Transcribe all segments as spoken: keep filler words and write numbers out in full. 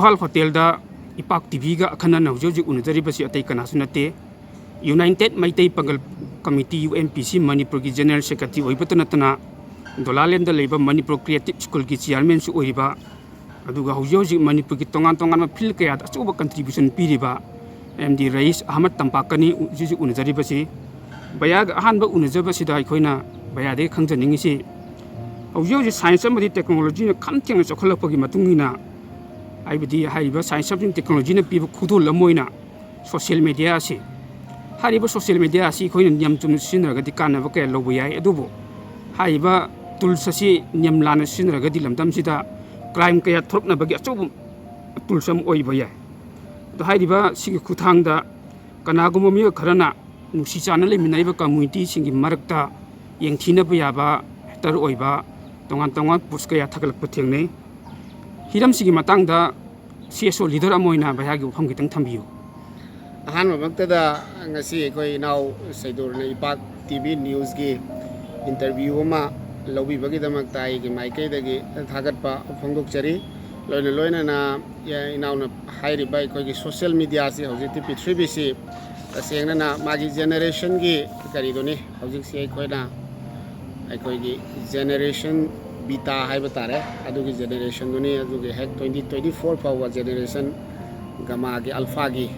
ꯏꯝꯐꯥꯜ ꯍꯣꯇꯦꯜꯗ ꯏꯄꯥꯛ ꯇꯤꯚꯤꯒ ꯑꯈꯟꯅꯅ ꯍꯧꯖꯤꯛ ꯍꯧꯖꯤꯛ ꯎꯅꯖꯔꯤꯕꯁꯤ ꯑꯇꯩ ꯀꯅꯥꯁꯨ ꯅꯠꯇꯦ, ꯌꯨꯅꯥꯏꯇꯦꯠ ꯃꯩꯇꯩ ꯄꯥꯡꯒꯜ ꯀꯃꯤꯇꯤ, ꯌꯨ ꯑꯦꯝ ꯄꯤ ꯁꯤ, ꯃꯅꯤꯄꯨꯔꯒꯤ ꯖꯦꯅꯔꯦꯜ ꯁꯦꯀ꯭ꯔꯦꯇꯔꯤ ꯑꯣꯏꯕꯇ ꯅꯠꯇꯅ ꯗꯣꯂꯥꯂꯦꯟꯗ ꯂꯩꯕ ꯃꯅꯤꯄꯨꯔ ꯀ꯭ꯔꯤꯌꯦꯇꯤꯞ ꯁ꯭ꯀꯨꯜꯒꯤ ꯆꯤꯌꯥꯔꯃꯦꯟꯁꯨ ꯑꯣꯏꯔꯤꯕ, ꯑꯗꯨꯒ ꯍꯧꯖꯤꯛ ꯍꯧꯖꯤꯛ ꯃꯅꯤꯄꯨꯔꯒꯤ ꯇꯣꯉꯥꯟ ꯇꯣꯉꯥꯟꯕ ꯐꯤꯜ ꯀꯌꯥꯗ ꯑꯆꯧꯕ ꯀꯟꯇ꯭ꯔꯤꯕ꯭ꯌꯨꯁꯟ ꯄꯤꯔꯤꯕ ꯑꯦꯝ ꯗꯤ ꯔꯌꯤꯁ ꯑꯍꯃꯗ ꯇꯝꯄꯥꯛꯀꯅꯤ ꯍꯧꯖꯤꯛ ꯍꯧꯖꯤꯛ ꯎꯅꯖꯔꯤꯕꯁꯤ꯫ ꯚꯩꯌꯥꯒ ꯑꯍꯥꯟꯕ ꯎꯅꯖꯕꯁꯤꯗ ꯑꯩꯈꯣꯏꯅ ꯚꯩꯌꯥꯗꯒꯤ ꯈꯪꯖꯅꯤꯡꯉꯤꯁꯤ, ꯍꯧꯖꯤꯛ ꯍꯧꯖꯤꯛ ꯁꯥꯏꯟꯁ ꯑꯃꯗꯤ ꯇꯦꯛꯅꯣꯂꯣꯖꯤꯅ ꯈꯝ ꯊꯦꯡꯅ ꯆꯥꯎꯈꯠꯂꯛꯄꯒꯤ ꯃꯇꯨꯡ ꯏꯟꯅ, ꯍꯥꯏꯕꯗꯤ ꯍꯥꯏꯔꯤꯕ ꯁꯥꯏꯟꯁ ꯑꯃꯁꯨꯡ ꯇꯦꯛꯅꯣꯂꯣꯖꯤꯅ ꯄꯤꯕ ꯈꯨꯗꯣꯜ ꯑꯃ ꯑꯣꯏꯅ ꯁꯣꯁꯤꯌꯦꯜ ꯃꯦꯗꯤꯌꯥ ꯑꯁꯤ, ꯍꯥꯏꯔꯤꯕ ꯁꯣꯁꯤꯌꯦꯜ ꯃꯦꯗꯤꯌꯥ ꯑꯁꯤ ꯑꯩꯈꯣꯏꯅ ꯅꯤꯌꯝ ꯆꯨꯝꯅ ꯁꯤꯖꯤꯟꯅꯔꯒꯗꯤ ꯀꯥꯟꯅꯕ ꯀꯌꯥ ꯂꯧꯕ ꯌꯥꯏ꯫ ꯑꯗꯨꯕꯨ ꯍꯥꯏꯔꯤꯕ ꯇꯨꯜꯁ ꯑꯁꯤ ꯅꯤꯌꯝ ꯂꯥꯟꯅ ꯁꯤꯖꯤꯟꯅꯔꯒꯗꯤ ꯂꯝꯗꯝꯁꯤꯗ ꯀ꯭ꯔꯥꯏꯝ ꯀꯌꯥ ꯊꯣꯔꯛꯅꯕꯒꯤ ꯑꯆꯧꯕ ꯇꯨꯜꯁ ꯑꯃ ꯑꯣꯏꯕ ꯌꯥꯏ꯫ ꯑꯗꯣ ꯍꯥꯏꯔꯤꯕ ꯁꯤꯒꯤ ꯈꯨꯠꯊꯥꯡꯗ ꯀꯅꯥꯒꯨꯝꯕ ꯃꯤꯑꯣꯏ ꯈꯔꯅ ꯅꯨꯡꯁꯤ ꯆꯥꯟꯅ ꯂꯩꯃꯤꯟꯅꯔꯤꯕ ꯀꯝꯃ꯭ꯌꯨꯅꯤꯇꯤꯁꯤꯡꯒꯤ ꯃꯔꯛꯇ ꯌꯦꯡꯊꯤꯅꯕ ꯌꯥꯕ, ꯍꯦꯇꯔ ꯑꯣꯏꯕ, ꯇꯣꯉꯥꯟ ꯇꯣꯉꯥꯟꯕ ꯄꯣꯁ ꯀꯌꯥ ꯊꯥꯒꯠꯂꯛꯄ ꯊꯦꯡꯅꯩ꯫ ꯍꯤꯔꯝꯁꯤꯒꯤ ꯃꯇꯥꯡꯗ ꯁꯤ ꯑꯦꯁ ꯑꯣ ꯂꯤꯗꯔ ꯑꯃ ꯑꯣꯏꯅ ꯚꯩꯌꯥꯒꯤ ꯋꯥꯐꯝ ꯈꯤꯇꯪ ꯊꯝꯕꯤꯌꯨ꯫ ꯑꯍꯥꯟꯕꯃꯛꯇꯗ ꯉꯁꯤ ꯑꯩꯈꯣꯏ ꯏꯅꯥꯎ ꯁꯩꯗꯨꯔꯅ ꯏꯄꯥꯛ ꯇꯤ ꯚꯤ ꯅ꯭ꯌꯨꯁꯀꯤ ꯏꯟꯇꯔꯚ꯭ꯌꯨ ꯑꯃ ꯂꯧꯕꯤꯕꯒꯤꯗꯃꯛꯇ ꯑꯩꯒꯤ ꯃꯥꯏꯀꯩꯗꯒꯤ ꯊꯥꯒꯠꯄ ꯐꯣꯡꯗꯣꯛꯆꯔꯤ꯫ ꯂꯣꯏꯅ ꯂꯣꯏꯅꯅ ꯏꯅꯥꯎꯅ ꯍꯥꯏꯔꯤꯕ ꯑꯩꯈꯣꯏꯒꯤ ꯁꯣꯁꯤꯌꯦꯜ ꯃꯦꯗꯤꯌꯥꯁꯤ ꯍꯧꯖꯤꯛꯇꯤ ꯄ꯭ꯔꯤꯊꯤꯕꯤꯁꯤ ꯇꯁꯦꯡꯅꯅ ꯃꯥꯒꯤ ꯖꯦꯅꯦꯔꯦꯁꯟꯒꯤ ꯀꯔꯤꯗꯨꯅꯤ꯫ ꯍꯧꯖꯤꯛꯁꯤ ꯑꯩꯈꯣꯏꯅ ꯑꯩꯈꯣꯏꯒꯤ ꯖꯦꯅꯦꯔꯦꯁꯟ ꯕꯤꯇꯥ ꯍꯥꯏꯕ ꯇꯥꯔꯦ, ꯑꯗꯨꯒꯤ ꯖꯦꯅꯦꯔꯦꯁꯟꯗꯨꯅꯤ꯫ ꯑꯗꯨꯒꯤ ꯍꯦꯛ twenty twenty four ꯐꯥꯎꯕ ꯖꯦꯅꯦꯔꯦꯁꯟ ꯒꯃꯥꯒꯤ, ꯑꯜꯐꯥꯒꯤ,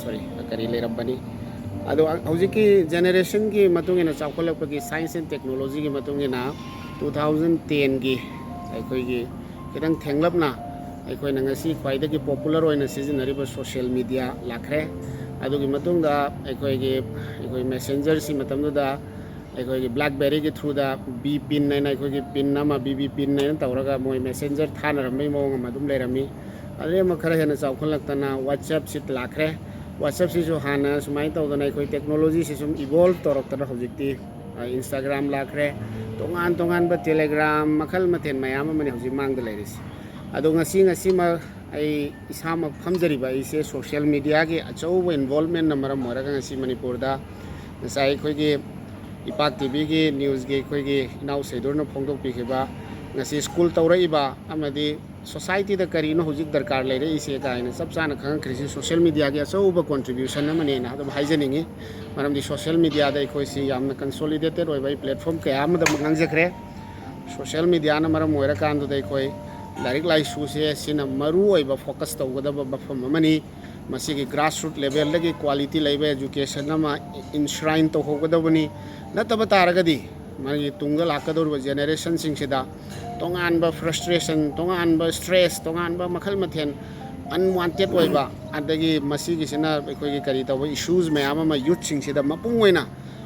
ꯁꯣꯔꯤ, ꯀꯔꯤ ꯂꯩꯔꯝꯕꯅꯤ꯫ ꯑꯗꯣ ꯍꯧꯖꯤꯛꯀꯤ ꯖꯦꯅꯦꯔꯦꯁꯟꯒꯤ ꯃꯇꯨꯡ ꯏꯟꯅ, ꯆꯥꯎꯈꯠꯂꯛꯄꯒꯤ ꯁꯥꯏꯟꯁ ꯑꯦꯟ ꯇꯦꯛꯅꯣꯂꯣꯖꯤꯒꯤ ꯃꯇꯨꯡ ꯏꯟꯅ two thousand ten ꯒꯤ ꯑꯩꯈꯣꯏꯒꯤ ꯈꯤꯇꯪ ꯊꯦꯡꯂꯞꯅ ꯑꯩꯈꯣꯏꯅ ꯉꯁꯤ ꯈ꯭ꯋꯥꯏꯗꯒꯤ ꯄꯣꯄꯨꯂꯔ ꯑꯣꯏꯅ ꯁꯤꯖꯤꯟꯅꯔꯤꯕ ꯁꯣꯁꯤꯌꯦꯜ ꯃꯦꯗꯤꯌꯥ ꯂꯥꯛꯈ꯭ꯔꯦ꯫ ꯑꯗꯨꯒꯤ ꯃꯇꯨꯡꯗ ꯑꯩꯈꯣꯏꯒꯤ, ꯑꯩꯈꯣꯏ ꯃꯦꯁꯦꯟꯖꯔꯁꯤ ꯃꯇꯝꯗꯨꯗ ꯑꯩꯈꯣꯏꯒꯤ ꯕ꯭ꯂꯦꯛꯕꯦꯔꯤꯒꯤ ꯊ꯭ꯔꯨꯗ ꯕꯤ ꯄꯤꯟ ꯍꯥꯏꯅ, ꯑꯩꯈꯣꯏꯒꯤ ꯄꯤꯟ ꯑꯃ, ꯕꯤ ꯕꯤ ꯄꯤꯟ ꯍꯥꯏꯅ ꯇꯧꯔꯒ ꯃꯣꯏ ꯃꯦꯁꯦꯟꯖꯔ ꯊꯥꯅꯔꯝꯕꯒꯤ ꯃꯑꯣꯡ ꯑꯃ ꯑꯗꯨꯝ ꯂꯩꯔꯝꯃꯤ꯫ ꯑꯗꯩ ꯑꯃꯨꯛ ꯈꯔ ꯍꯦꯟꯅ ꯆꯥꯎꯈꯠꯂꯛꯇꯅ ꯋꯥꯆꯦꯞꯁꯤ ꯂꯥꯛꯈ꯭ꯔꯦ꯫ ꯋꯥꯆꯦꯞꯁꯤꯁꯨ ꯍꯥꯟꯅ ꯁꯨꯃꯥꯏꯅ ꯇꯧꯗꯅ ꯑꯩꯈꯣꯏ ꯇꯦꯛꯅꯣꯂꯣꯖꯤꯁꯤ ꯁꯨꯝ ꯏꯚꯣꯜꯕ ꯇꯧꯔꯛꯇꯅ ꯍꯧꯖꯤꯛꯇꯤ, ꯑ, ꯏꯟꯁꯇꯥꯒ꯭ꯔꯥꯝ ꯂꯥꯛꯈ꯭ꯔꯦ, ꯇꯣꯉꯥꯟ ꯇꯣꯉꯥꯟꯕ ꯇꯦꯂꯦꯒ꯭ꯔꯥꯝ ꯃꯈꯜ ꯃꯊꯦꯜ ꯃꯌꯥꯝ ꯑꯃꯅꯤ ꯍꯧꯖꯤꯛ ꯃꯥꯡꯗ ꯂꯩꯔꯤꯁꯤ꯫ ꯑꯗꯣ ꯉꯁꯤ, ꯉꯁꯤꯃꯛ ꯑꯩ ꯏꯁꯥꯃꯛ ꯐꯝꯖꯔꯤꯕ ꯑꯩꯁꯦ ꯁꯣꯁꯤꯌꯦꯜ ꯃꯦꯗꯤꯌꯥꯒꯤ ꯑꯆꯧꯕ ꯏꯟꯚꯣꯜꯕꯃꯦꯟꯅ ꯃꯔꯝ ꯑꯣꯏꯔꯒ ꯉꯁꯤ ꯃꯅꯤꯄꯨꯔꯗ ꯉꯁꯥꯏ ꯑꯩꯈꯣꯏꯒꯤ ꯏꯄꯥꯛ ꯇꯤ ꯚꯤꯒꯤ ꯅ꯭ꯌꯨꯁꯀꯤ ꯑꯩꯈꯣꯏꯒꯤ ꯏꯅꯥꯎ ꯁꯩꯗꯨꯔꯅ ꯐꯣꯡꯗꯣꯛꯄꯤꯈꯤꯕ ꯉꯁꯤ ꯁ꯭ꯀꯨꯜ ꯇꯧꯔꯛꯏꯕ ꯑꯃꯗꯤ ꯁꯣꯁꯥꯏꯇꯤꯗ ꯀꯔꯤꯅꯣ ꯍꯧꯖꯤꯛ ꯗꯔꯀꯥꯔ ꯂꯩꯔꯛꯏꯁꯦ ꯀꯥꯏꯅ ꯆꯞ ꯆꯥꯅ ꯈꯪꯉꯛꯈ꯭ꯔꯤꯁꯤ ꯁꯣꯁꯤꯌꯦꯜ ꯃꯦꯗꯤꯌꯥꯒꯤ ꯑꯆꯧꯕ ꯀꯣꯟꯇ꯭ꯔꯤꯕ꯭ꯌꯨꯁꯟ ꯑꯃꯅꯦꯅ ꯑꯗꯨꯝ ꯍꯥꯏꯖꯅꯤꯡꯉꯤ꯫ ꯃꯔꯝꯗꯤ ꯁꯣꯁꯤꯌꯦꯜ ꯃꯦꯗꯤꯌꯥꯗ ꯑꯩꯈꯣꯏꯁꯤ ꯌꯥꯝꯅ ꯀꯟꯁꯣꯂꯤꯗꯦꯇꯦꯠ ꯑꯣꯏꯕ ꯑꯩ ꯄ꯭ꯂꯦꯠꯐꯣꯝ ꯀꯌꯥ ꯑꯃꯗ ꯑꯃꯨꯛ ꯉꯥꯡꯖꯈ꯭ꯔꯦ꯫ ꯁꯣꯁꯤꯌꯦꯜ ꯃꯦꯗꯤꯌꯥꯅ ꯃꯔꯝ ꯑꯣꯏꯔꯀꯥꯟꯗꯨꯗ ꯑꯩꯈꯣꯏ ꯂꯥꯏꯔꯤꯛ ꯂꯥꯏꯁꯨꯁꯦ ꯁꯤꯅ ꯃꯔꯨ ꯑꯣꯏꯕ ꯐꯣꯀꯁ ꯇꯧꯒꯗꯕ ꯃꯐꯝ ꯑꯃꯅꯤ꯫ ꯃꯁꯤꯒꯤ ꯒ꯭ꯔꯥꯁꯔꯨꯠ ꯂꯦꯚꯦꯜꯗꯒꯤ ꯀ꯭ꯋꯥꯂꯤꯇꯤ ꯂꯩꯕ ꯑꯦꯖꯨꯀꯦꯁꯟ ꯑꯃ ꯏꯟꯁ꯭ꯔꯥꯏꯟ ꯇꯧꯍꯧꯒꯗꯕꯅꯤ꯫ ꯅꯠꯇꯕ ꯇꯥꯔꯒꯗꯤ ꯃꯥꯒꯤ ꯇꯨꯡꯗ ꯂꯥꯛꯀꯗꯧꯔꯤꯕ ꯖꯦꯅꯦꯔꯦꯁꯟꯁꯤꯡꯁꯤꯗ ꯇꯣꯉꯥꯟꯕ ꯐ꯭ꯔꯁꯇ꯭ꯔꯦꯁꯟ, ꯇꯣꯉꯥꯟꯕ ꯁ꯭ꯇ꯭ꯔꯦꯁ, ꯇꯣꯉꯥꯟꯕ ꯃꯈꯜ ꯃꯊꯦꯜ ꯑꯟꯋꯥꯟꯇꯦꯠ ꯑꯣꯏꯕ, ꯑꯗꯒꯤ ꯃꯁꯤꯒꯤꯁꯤꯅ ꯑꯩꯈꯣꯏꯒꯤ ꯀꯔꯤ ꯇꯧꯕ ꯏꯁꯨꯁ ꯃꯌꯥꯝ ꯑꯃ ꯌꯨꯠꯁꯤꯡꯁꯤꯗ ꯃꯄꯨꯡ ꯑꯣꯏꯅ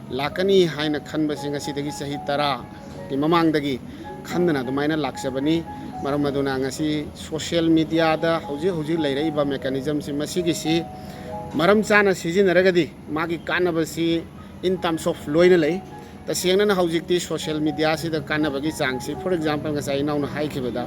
ꯂꯥꯛꯀꯅꯤ ꯍꯥꯏꯅ ꯈꯟꯕꯁꯦ ꯉꯁꯤꯗꯒꯤ ꯆꯍꯤ ꯇꯔꯥꯒꯤ ꯃꯃꯥꯡꯗꯒꯤ ꯈꯟꯗꯅ ꯑꯗꯨꯃꯥꯏꯅ ꯂꯥꯛꯆꯕꯅꯤ꯫ ꯃꯔꯝ ꯑꯗꯨꯅ ꯉꯁꯤ ꯁꯣꯁꯤꯌꯦꯜ ꯃꯦꯗꯤꯌꯥꯗ ꯍꯧꯖꯤꯛ ꯍꯧꯖꯤꯛ ꯂꯩꯔꯛꯏꯕ ꯃꯦꯀꯥꯅꯤꯖꯝꯁꯤ, ꯃꯁꯤꯒꯤꯁꯤ ꯃꯔꯝ ꯆꯥꯅ ꯁꯤꯖꯤꯟꯅꯔꯒꯗꯤ ꯃꯥꯒꯤ ꯀꯥꯟꯅꯕꯁꯤ in terms of ꯂꯣꯏꯅ ꯂꯩ꯫ ꯇꯁꯦꯡꯅꯅ ꯍꯧꯖꯤꯛꯇꯤ ꯁꯣꯁꯤꯌꯦꯜ ꯃꯦꯗꯤꯌꯥꯁꯤꯗ ꯀꯥꯟꯅꯕꯒꯤ ꯆꯥꯡꯁꯤ, for example, ꯉꯁꯥꯏ ꯏꯅꯥꯎꯅ ꯍꯥꯏꯈꯤꯕꯗ,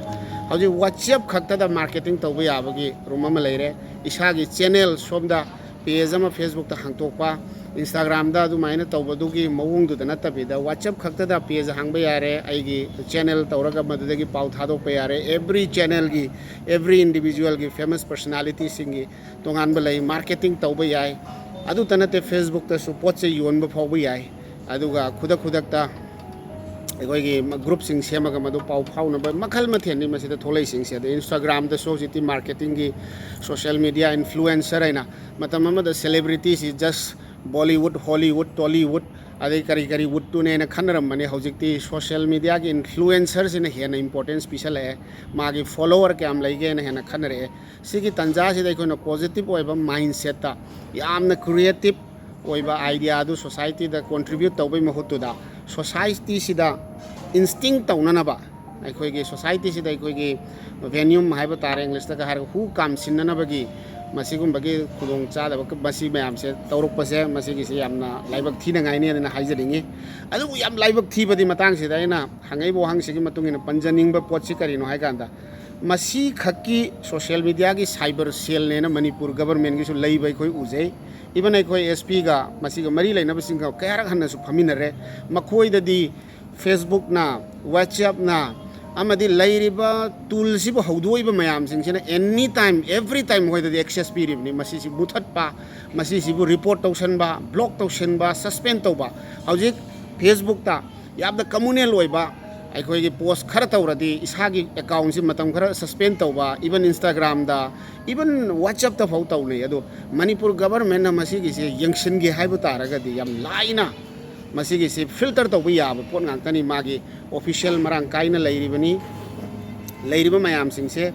ꯍꯧꯖꯤꯛ WhatsApp ꯈꯛꯇꯗ ꯃꯥꯔꯀꯦꯇꯤꯡ ꯇꯧꯕ ꯌꯥꯕꯒꯤ ꯔꯨꯝ ꯑꯃ ꯂꯩꯔꯦ꯫ ꯏꯁꯥꯒꯤ ꯆꯦꯅꯦꯜ ꯁꯣꯝꯗ ꯄꯦꯖ ꯑꯃ ꯐꯦꯁꯕꯨꯛꯇ ꯍꯥꯡꯇꯣꯛꯄ, ꯏꯟꯁꯇꯥꯒ꯭ꯔꯥꯝꯗ ꯑꯗꯨꯃꯥꯏꯅ ꯇꯧꯕꯗꯨꯒꯤ ꯃꯑꯣꯡꯗꯨꯗ ꯅꯠꯇꯕꯤꯗ, WhatsApp ꯈꯛꯇꯗ ꯄꯦꯖ ꯍꯥꯡꯕ ꯌꯥꯔꯦ, ꯑꯩꯒꯤ ꯆꯦꯅꯦꯜ ꯇꯧꯔꯒ ꯃꯗꯨꯗꯒꯤ ꯄꯥꯎ ꯊꯥꯗꯣꯛꯄ ꯌꯥꯔꯦ꯫ ꯑꯦꯕ꯭ꯔꯤ ꯆꯦꯅꯦꯜꯒꯤ, ꯑꯦꯕ꯭ꯔꯤ ꯏꯟꯗꯤꯕꯤꯖꯨꯋꯦꯜꯒꯤ, ꯐꯦꯃꯁ ꯄꯔꯁꯅꯥꯂꯤꯇꯤꯁꯤꯡꯒꯤ ꯇꯣꯉꯥꯟꯕ ꯂꯩ, ꯃꯥꯔꯀꯦꯇꯤꯡ ꯇꯧꯕ ꯌꯥꯏ꯫ ꯑꯗꯨꯇ ꯅꯠꯇꯦ, ꯐꯦꯁꯕꯨꯛꯇꯁꯨ ꯄꯣꯠ ꯆꯩ ꯌꯣꯟꯕ ꯐꯥꯎꯕ ꯌꯥꯏ꯫ ꯑꯗꯨꯒ ꯈꯨꯗꯛ ꯈꯨꯗꯛꯇ ꯑꯩꯈꯣꯏꯒꯤ ꯒ꯭ꯔꯨꯞꯁꯤꯡ ꯁꯦꯝꯃꯒ ꯃꯗꯨ ꯄꯥꯎ ꯐꯥꯎꯅꯕ ꯃꯈꯜ ꯃꯊꯦꯜꯅꯤ ꯃꯁꯤꯗ ꯊꯣꯛꯂꯛꯏꯁꯤꯡꯁꯦ꯫ ꯑꯗꯩ ꯏꯟꯁꯇꯥꯒ꯭ꯔꯥꯝꯗꯁꯨ ꯍꯧꯖꯤꯛꯇꯤ ꯃꯥꯔꯀꯦꯇꯤꯡꯒꯤ, ꯁꯣꯁꯤꯌꯦꯜ ꯃꯦꯗꯤꯌꯥ ꯏꯟꯐ꯭ꯂꯨꯑꯦꯟꯁꯔ ꯍꯥꯏꯅ, ꯃꯇꯝ ꯑꯃꯗ ꯁꯦꯂꯦꯕ꯭ꯔꯤꯇꯤꯁꯤ just ꯕꯣꯂꯤꯋꯨꯠ, ꯍꯣꯂꯤꯋꯨꯠ, ꯇꯣꯂꯤꯋꯨꯠ, ꯑꯗꯩ ꯀꯔꯤ ꯀꯔꯤ ꯋꯨꯠꯇꯨꯅꯦꯅ ꯈꯟꯅꯔꯝꯕꯅꯤ꯫ ꯍꯧꯖꯤꯛꯇꯤ ꯁꯣꯁꯤꯌꯦꯜ ꯃꯦꯗꯤꯌꯥꯒꯤ ꯏꯟꯐ꯭ꯂꯨꯑꯦꯟꯁꯔꯁꯤꯅ ꯍꯦꯟꯅ ꯏꯝꯄꯣꯔꯇꯦꯟꯁ ꯄꯤꯁꯜꯂꯛꯑꯦ, ꯃꯥꯒꯤ ꯐꯣꯂꯣꯋꯔ ꯀꯌꯥꯝ ꯂꯩꯒꯦꯅ ꯍꯦꯟꯅ ꯈꯟꯅꯔꯛꯑꯦ꯫ ꯁꯤꯒꯤ ꯇꯥꯟꯖꯥꯁꯤꯗ ꯑꯩꯈꯣꯏꯅ ꯄꯣꯖꯤꯇꯤꯚ ꯑꯣꯏꯕ ꯃꯥꯏꯟꯁꯦꯠꯇ, ꯌꯥꯝꯅ ꯀ꯭ꯔꯤꯌꯦꯇꯤꯞ ꯑꯣꯏꯕ ꯑꯥꯏꯗꯤꯌꯥ ꯑꯗꯨ ꯁꯣꯁꯥꯏꯇꯤꯗ ꯀꯣꯟꯇ꯭ꯔꯤꯕ꯭ꯌꯨꯠ ꯇꯧꯕꯩ ꯃꯍꯨꯠꯇꯨꯗ, ꯁꯣꯁꯥꯏꯇꯤꯁꯤꯗ ꯏꯟꯁꯇꯤꯡ ꯇꯧꯅꯅꯕ, ꯑꯩꯈꯣꯏꯒꯤ ꯁꯣꯁꯥꯏꯇꯤꯁꯤꯗ ꯑꯩꯈꯣꯏꯒꯤ ꯚꯦꯅ꯭ꯌꯨꯝ ꯍꯥꯏꯕ ꯇꯥꯔꯦ, ꯏꯪꯂꯤꯁꯇꯒ ꯍꯥꯏꯔꯒ ꯍꯨ ꯀꯥꯝꯁꯤꯟꯅꯅꯕꯒꯤ ꯃꯁꯤꯒꯨꯝꯕꯒꯤ ꯈꯨꯗꯣꯡꯆꯥꯗꯕ ꯃꯁꯤ ꯃꯌꯥꯝꯁꯦ ꯇꯧꯔꯛꯄꯁꯦ, ꯃꯁꯤꯒꯤꯁꯦ ꯌꯥꯝꯅ ꯂꯥꯏꯕꯛ ꯊꯤꯅꯉꯥꯏꯅꯦꯅ ꯍꯥꯏꯖꯅꯤꯡꯉꯤ꯫ ꯑꯗꯨꯕꯨ ꯌꯥꯝ ꯂꯥꯏꯕꯛ ꯊꯤꯕꯗꯤ ꯃꯇꯥꯡꯁꯤꯗ ꯑꯩꯅ ꯍꯪꯉꯛꯏꯕ ꯋꯥꯍꯪꯁꯤꯒꯤ ꯃꯇꯨꯡ ꯏꯟꯅ ꯄꯟꯖꯅꯤꯡꯕ ꯄꯣꯠꯁꯤ ꯀꯔꯤꯅꯣ ꯍꯥꯏ ꯀꯥꯟꯗ, ꯃꯁꯤꯈꯛꯀꯤ ꯁꯣꯁꯤꯌꯦꯜ ꯃꯦꯗꯤꯌꯥꯒꯤ ꯁꯥꯏꯕꯔ ꯁꯦꯜꯅꯦꯅ ꯃꯅꯤꯄꯨꯔ ꯒꯕꯔꯃꯦꯟꯒꯤꯁꯨ ꯂꯩꯕ ꯑꯩꯈꯣꯏ ꯎꯖꯩ꯫ ꯏꯚꯟ ꯑꯩꯈꯣꯏ ꯑꯦꯁ ꯄꯤꯒ ꯃꯁꯤꯒ ꯃꯔꯤ ꯂꯩꯅꯕꯁꯤꯡꯒ ꯀꯌꯥꯔꯛ ꯍꯟꯅꯁꯨ ꯐꯝꯃꯤꯟꯅꯔꯦ꯫ ꯃꯈꯣꯏꯗꯗꯤ ꯐꯦꯁꯕꯨꯛꯅ, ꯋꯥꯆꯦꯞꯅ, ꯑꯃꯗꯤ ꯂꯩꯔꯤꯕ ꯇꯨꯜꯁꯤꯕꯨ ꯍꯧꯗꯣꯛꯏꯕ ꯃꯌꯥꯝꯁꯤꯡꯁꯤꯅ ꯑꯦꯅꯤ ꯇꯥꯏꯝ, ꯑꯦꯚ꯭ꯔꯤ ꯇꯥꯏꯝ ꯃꯈꯣꯏꯗꯗꯤ ꯑꯦꯛꯁꯦꯁ ꯄꯤꯔꯤꯕꯅꯤ꯫ ꯃꯁꯤꯁꯤ ꯃꯨꯊꯠꯄ, ꯃꯁꯤꯁꯤꯕꯨ ꯔꯤꯄꯣꯔꯠ ꯇꯧꯁꯟꯕ, ꯕ꯭ꯂꯣꯛ ꯇꯧꯁꯟꯕ, ꯁꯁꯄꯦꯟ ꯇꯧꯕ꯫ ꯍꯧꯖꯤꯛ ꯐꯦꯁꯕꯨꯛꯇ ꯌꯥꯝꯅ ꯀꯃꯨꯅꯦꯜ ꯑꯣꯏꯕ ꯑꯩꯈꯣꯏꯒꯤ ꯄꯣꯁ ꯈꯔ ꯇꯧꯔꯗꯤ ꯏꯁꯥꯒꯤ ꯑꯦꯀꯥꯎꯟꯁꯤ ꯃꯇꯝ ꯈꯔ ꯁꯁꯄꯦꯟ ꯇꯧꯕ, ꯏꯚꯟ ꯏꯟꯁꯇꯥꯒ꯭ꯔꯥꯝꯗ, ꯏꯚꯟ ꯋꯥꯆꯞꯇ ꯐꯥꯎ ꯇꯧꯅꯩ꯫ ꯑꯗꯣ ꯃꯅꯤꯄꯨꯔ ꯒꯚꯔꯟꯃꯦꯟꯅ ꯃꯁꯤꯒꯤꯁꯦ ꯌꯦꯡꯁꯤꯟꯒꯦ ꯍꯥꯏꯕ ꯇꯥꯔꯒꯗꯤ ꯌꯥꯝ ꯂꯥꯏꯅ ꯃꯁꯤꯒꯤꯁꯤ ꯐꯤꯜꯇꯔ ꯇꯧꯕ ꯌꯥꯕ ꯄꯣꯠ ꯉꯥꯛꯇꯅꯤ꯫ ꯃꯥꯒꯤ ꯑꯣꯐꯤꯁꯤꯌꯦꯜ ꯃꯔꯥꯡ ꯀꯥꯏꯅ ꯂꯩꯔꯤꯕꯅꯤ꯫ ꯂꯩꯔꯤꯕ ꯃꯌꯥꯝꯁꯤꯡꯁꯦ,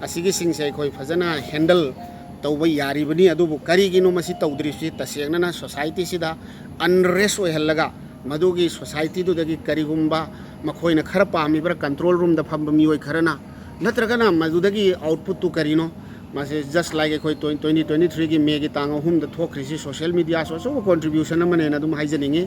ꯑꯁꯤꯒꯤꯁꯤꯡꯁꯦ ꯑꯩꯈꯣꯏ ꯐꯖꯅ ꯍꯦꯟꯗꯜ ꯇꯧꯕ ꯌꯥꯔꯤꯕꯅꯤ꯫ ꯑꯗꯨꯕꯨ ꯀꯔꯤꯒꯤꯅꯣ ꯃꯁꯤ ꯇꯧꯗ꯭ꯔꯤꯁꯤ? ꯇꯁꯦꯡꯅꯅ ꯁꯣꯁꯥꯏꯇꯤꯁꯤꯗ ꯑꯟꯔꯦꯁ ꯑꯣꯏꯍꯜꯂꯒ, ꯃꯗꯨꯒꯤ ꯁꯣꯁꯥꯏꯇꯤꯗꯨꯗꯒꯤ ꯀꯔꯤꯒꯨꯝꯕ ꯃꯈꯣꯏꯅ ꯈꯔ ꯄꯥꯝꯃꯤꯕ꯭ꯔꯥ, ꯀꯟꯇ꯭ꯔꯣꯜ ꯔꯨꯝꯗ ꯐꯝꯕ ꯃꯤꯑꯣꯏ ꯈꯔꯅ, ꯅꯠꯇ꯭ꯔꯒꯅ ꯃꯗꯨꯗꯒꯤ ꯑꯥꯎꯠꯄꯨꯠꯇꯨ ꯀꯔꯤꯅꯣ? ꯃꯁꯤ ꯖꯁ ꯂꯥꯏꯛ ꯑꯩꯈꯣꯏ ꯇ꯭ꯋꯦꯟꯇꯤ ꯇ꯭ꯋꯦꯟꯇꯤ ꯊ꯭ꯔꯤꯒꯤ ꯃꯦꯒꯤ ꯇꯥꯡ ꯑꯍꯨꯝꯗ ꯊꯣꯛꯈ꯭ꯔꯤꯁꯤ ꯁꯣꯁꯤꯌꯦꯜ ꯃꯤꯗꯤꯌꯥꯁꯨ ꯑꯆꯧꯕ ꯀꯣꯟꯇ꯭ꯔꯤꯕ꯭ꯌꯨꯁꯟ ꯑꯃꯅꯦꯅ ꯑꯗꯨꯝ ꯍꯥꯏꯖꯅꯤꯡꯉꯤ꯫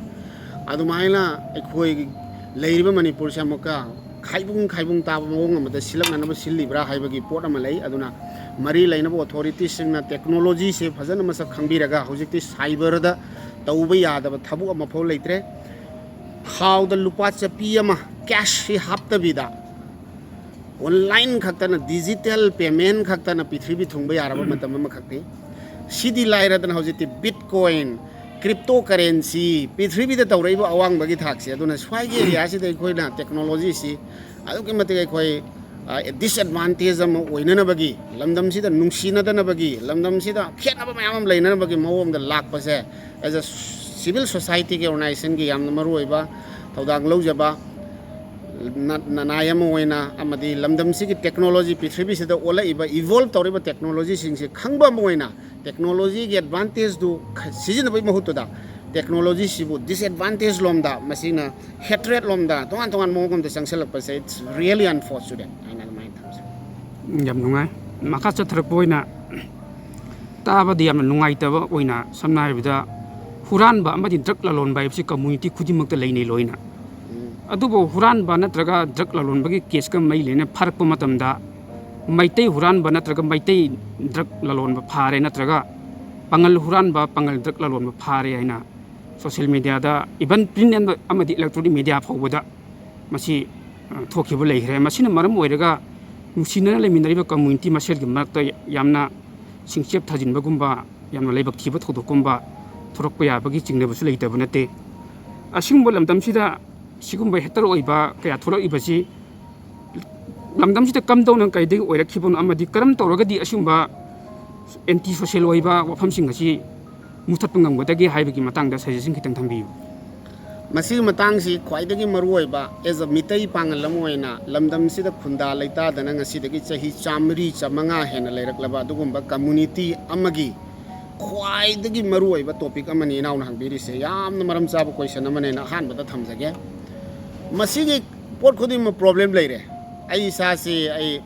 ꯑꯗꯨꯃꯥꯏꯅ ꯑꯩꯈꯣꯏ ꯂꯩꯔꯤꯕ ꯃꯅꯤꯄꯨꯔꯁꯦ ꯑꯃꯨꯛꯀ ꯈꯥꯏꯕꯨꯡ ꯈꯥꯏꯕꯨꯡ ꯇꯥꯕ ꯃꯑꯣꯡ ꯑꯃꯗ ꯁꯤꯜꯂꯛꯅꯅꯕ ꯁꯤꯜꯂꯤꯕ꯭ꯔꯥ ꯍꯥꯏꯕꯒꯤ ꯄꯣꯠ ꯑꯃ ꯂꯩ꯫ ꯑꯗꯨꯅ ꯃꯔꯤ ꯂꯩꯅꯕ ꯑꯣꯊꯣꯔꯤꯇꯤꯁꯤꯡꯅ ꯇꯦꯛꯅꯣꯂꯣꯖꯤꯁꯦ ꯐꯖꯅ ꯃꯁꯛ ꯈꯪꯕꯤꯔꯒ ꯍꯧꯖꯤꯛꯇꯤ ꯁꯥꯏꯕꯔꯗ ꯇꯧꯕ ꯌꯥꯗꯕ ꯊꯕꯛ ꯑꯃꯐꯥꯎ ꯂꯩꯇ꯭ꯔꯦ꯫ ꯈꯥꯎꯗ ꯂꯨꯄꯥ ꯆꯞꯄꯤ ꯑꯃ ꯀꯦꯁꯁꯤ ꯍꯥꯞꯇꯕꯤꯗ ꯑꯣꯟꯂꯥꯏꯟ ꯈꯛꯇꯅ, ꯗꯤꯖꯤꯇꯦꯜ ꯄꯦꯃꯦꯟ ꯈꯛꯇꯅ ꯄ꯭ꯔꯤꯊꯤꯕꯤ ꯊꯨꯡꯕ ꯌꯥꯔꯕ ꯃꯇꯝ ꯑꯃꯈꯛꯅꯤ꯫ ꯁꯤꯗꯤ ꯂꯥꯏꯔꯗꯅ ꯍꯧꯖꯤꯛꯇꯤ ꯕꯤꯠꯀꯣꯏꯟ, ꯀ꯭ꯔꯤꯞꯇꯣ ꯀꯔꯦꯟꯁꯤ, ꯄ꯭ꯔꯤꯊꯤꯕꯤꯗ ꯇꯧꯔꯛꯏꯕ ꯑꯋꯥꯡꯕꯒꯤ ꯊꯥꯛꯁꯦ꯫ ꯑꯗꯨꯅ ꯁ꯭ꯋꯥꯏꯒꯤ ꯑꯦꯔꯤꯌꯥꯁꯤꯗ ꯑꯩꯈꯣꯏꯅ ꯇꯦꯛꯅꯣꯂꯣꯖꯤꯁꯤ ꯑꯗꯨꯛꯀꯤ ꯃꯇꯤꯛ ꯑꯩꯈꯣꯏ, ꯑ, ꯗꯤꯁꯑꯦꯗꯚꯥꯟꯇꯦꯖ ꯑꯃ ꯑꯣꯏꯅꯅꯕꯒꯤ, ꯂꯝꯗꯝꯁꯤꯗ ꯅꯨꯡꯁꯤꯅꯗꯅꯕꯒꯤ, ꯂꯝꯗꯝꯁꯤꯗ ꯈꯦꯠꯅꯕ ꯃꯌꯥꯝ ꯑꯃ ꯂꯩꯅꯅꯕꯒꯤ ꯃꯑꯣꯡꯗ ꯂꯥꯛꯄꯁꯦ, ꯑꯦꯖ ꯑ ꯁꯤꯚꯤꯜ ꯁꯣꯁꯥꯏꯇꯤꯒꯤ ꯑꯣꯔꯒꯅꯥꯏꯖꯦꯁꯟꯒꯤ ꯌꯥꯝꯅ ꯃꯔꯨꯑꯣꯏꯕ ꯊꯧꯗꯥꯡ ꯂꯧꯖꯕ ꯅ-, ꯅꯅꯥꯏ ꯑꯃ ꯑꯣꯏꯅ, ꯑꯃꯗꯤ ꯂꯝꯗꯝꯁꯤꯒꯤ ꯇꯦꯛꯅꯣꯂꯣꯖꯤ, ꯄ꯭ꯔꯤꯊꯤꯕꯤꯁꯤꯗ ꯑꯣꯜꯂꯛꯏꯕ, ꯏꯚꯣꯜꯕ ꯇꯧꯔꯤꯕ ꯇꯦꯛꯅꯣꯂꯣꯖꯤꯁꯤꯡꯁꯦ ꯈꯪꯕ ꯑꯃ ꯑꯣꯏꯅ, ꯇꯦꯛꯅꯣꯂꯣꯖꯤꯒꯤ ꯑꯦꯗꯚꯥꯟꯇꯦꯖꯇꯨ ꯈ-, ꯁꯤꯖꯤꯟꯅꯕꯒꯤ ꯃꯍꯨꯠꯇꯨꯗ, ꯇꯦꯛꯅꯣꯂꯣꯖꯤꯁꯤꯕꯨ ꯗꯤꯁꯑꯦꯗꯚꯥꯟꯇꯦꯖ ꯂꯣꯝꯗ, ꯃꯁꯤꯅ ꯍꯦꯇ꯭ꯔꯦꯠ ꯂꯣꯝꯗ, ꯇꯣꯉꯥꯟ ꯇꯣꯉꯥꯟꯕ ꯃꯑꯣꯡ ꯑꯃꯗ ꯆꯪꯁꯤꯜꯂꯛꯄꯁꯦ, it's really unfortunate ꯍꯥꯏꯅ ꯑꯗꯨꯃꯥꯏꯅ ꯊꯝꯖꯩ꯫ ꯌꯥꯝ ꯅꯨꯡꯉꯥꯏ꯫ ꯃꯈꯥ ꯆꯠꯊꯔꯛꯄ ꯑꯣꯏꯅ ꯇꯥꯕꯗ ꯌꯥꯝꯅ ꯅꯨꯡꯉꯥꯏꯇꯕ ꯑꯣꯏꯅ, ꯁꯝꯅ ꯍꯥꯏꯔꯕꯗ, ꯍꯨꯔꯥꯟꯕ ꯑꯃꯗꯤ ꯗ꯭ꯔꯒ ꯂꯂꯣꯟꯕ ꯍꯥꯏꯕꯁꯤ ꯀꯝꯃ꯭ꯌꯨꯅꯤꯇꯤ ꯈꯨꯗꯤꯡꯃꯛꯇ ꯂꯩꯅꯩ ꯂꯣꯏꯅ꯫ ꯑꯗꯨꯕꯨ ꯍꯨꯔꯥꯟꯕ ꯅꯠꯇ꯭ꯔꯒ ꯗ꯭ꯔꯒ ꯂꯂꯣꯟꯕꯒꯤ ꯀꯦꯁꯀ ꯃꯔꯤ ꯂꯩꯅꯅ ꯐꯥꯔꯛꯄ ꯃꯇꯝꯗ, ꯃꯩꯇꯩ ꯍꯨꯔꯥꯟꯕ ꯅꯠꯇ꯭ꯔꯒ ꯃꯩꯇꯩ ꯗ꯭ꯔꯒ ꯂꯂꯣꯟꯕ ꯐꯥꯔꯦ, ꯅꯠꯇ꯭ꯔꯒ ꯄꯥꯉꯜ ꯍꯨꯔꯥꯟꯕ, ꯄꯥꯉꯜ ꯗ꯭ꯔꯒ ꯂꯂꯣꯟꯕ ꯐꯥꯔꯦ ꯍꯥꯏꯅ ꯁꯣꯁꯤꯌꯦꯜ ꯃꯦꯗꯤꯌꯥꯗ, ꯏꯚꯟ ꯄ꯭ꯔꯤꯟ ꯑꯃꯗꯤ ꯏꯂꯦꯛꯇ꯭ꯔꯣꯅꯤꯛ ꯃꯦꯗꯤꯌꯥ ꯐꯥꯎꯕꯗ ꯃꯁꯤ ꯊꯣꯛꯈꯤꯕ ꯂꯩꯈ꯭ꯔꯦ꯫ ꯃꯁꯤꯅ ꯃꯔꯝ ꯑꯣꯏꯔꯒ ꯅꯨꯡꯁꯤꯅꯅ ꯂꯩꯃꯤꯟꯅꯔꯤꯕ ꯀꯝꯃ꯭ꯌꯨꯅꯤꯇꯤ ꯃꯁꯦꯜꯒꯤ ꯃꯔꯛꯇ ꯌꯥꯝꯅ ꯁꯤꯡꯆꯦꯞ ꯊꯥꯖꯤꯟꯕꯒꯨꯝꯕ, ꯌꯥꯝꯅ ꯂꯥꯏꯕꯛ ꯊꯤꯕ ꯊꯧꯗꯣꯛꯀꯨꯝꯕ ꯊꯣꯔꯛꯄ ꯌꯥꯕꯒꯤ ꯆꯤꯡꯅꯕꯁꯨ ꯂꯩꯇꯕ ꯅꯠꯇꯦ꯫ ꯑꯁꯤꯒꯨꯝꯕ ꯂꯝꯗꯝꯁꯤꯗ ꯁꯤꯒꯨꯝꯕ ꯍꯦꯇꯔ ꯑꯣꯏꯕ ꯀꯌꯥ ꯊꯣꯛꯂꯛꯂꯤꯕꯁꯤ ꯂꯝꯗꯝꯁꯤꯗ ꯀꯝꯗꯧꯅ ꯀꯩꯗꯒꯤ ꯑꯣꯏꯔꯛꯈꯤꯕꯅꯣ ꯑꯃꯗꯤ ꯀꯔꯝ ꯇꯧꯔꯒꯗꯤ ꯑꯁꯤꯒꯨꯝꯕ ꯑꯦꯟꯇꯤ ꯁꯣꯁꯤꯌꯦꯜ ꯑꯣꯏꯕ ꯋꯥꯐꯝꯁꯤꯡ ꯑꯁꯤ ꯃꯨꯊꯠꯄ ꯉꯝꯒꯗꯒꯦ ꯍꯥꯏꯕꯒꯤ ꯃꯇꯥꯡꯗ ꯁꯖꯦꯁꯟ ꯈꯤꯇꯪ ꯊꯝꯕꯤꯌꯨ꯫ ꯃꯁꯤꯒꯤ ꯃꯇꯥꯡꯁꯤ ꯈ꯭ꯋꯥꯏꯗꯒꯤ ꯃꯔꯨꯑꯣꯏꯕ, ꯑꯦꯖ ꯑ ꯃꯤꯇꯩ ꯄꯥꯉꯜ ꯑꯃ ꯑꯣꯏꯅ, ꯂꯝꯗꯝꯁꯤꯗ ꯈꯨꯟꯗꯥ ꯂꯩꯇꯥꯗꯅ ꯉꯁꯤꯗꯒꯤ ꯆꯍꯤ ꯆꯥꯃꯔꯤ ꯆꯥꯃꯉꯥ ꯍꯦꯟꯅ ꯂꯩꯔꯛꯂꯕ ꯑꯗꯨꯒꯨꯝꯕ ꯀꯝꯃ꯭ꯌꯨꯅꯤꯇꯤ ꯑꯃꯒꯤ ꯈ꯭ꯋꯥꯏꯗꯒꯤ ꯃꯔꯨꯑꯣꯏꯕ ꯇꯣꯄꯤꯛ ꯑꯃꯅꯤ ꯏꯅꯥꯎꯅ ꯍꯪꯕꯤꯔꯤꯁꯦ꯫ ꯌꯥꯝꯅ ꯃꯔꯝ ꯆꯥꯕ ꯀꯣꯏꯁꯟ ꯑꯃꯅꯦꯅ ꯑꯍꯥꯟꯕꯗ ꯊꯝꯖꯒꯦ꯫ ꯃꯁꯤꯒꯤ ꯄꯣꯠ ꯈꯨꯗꯤꯡꯃꯛ ꯄ꯭ꯔꯣꯕ꯭ꯂꯦꯝ ꯂꯩꯔꯦ꯫ ꯑꯩ ꯏꯁꯥꯁꯤ, ꯑꯩ,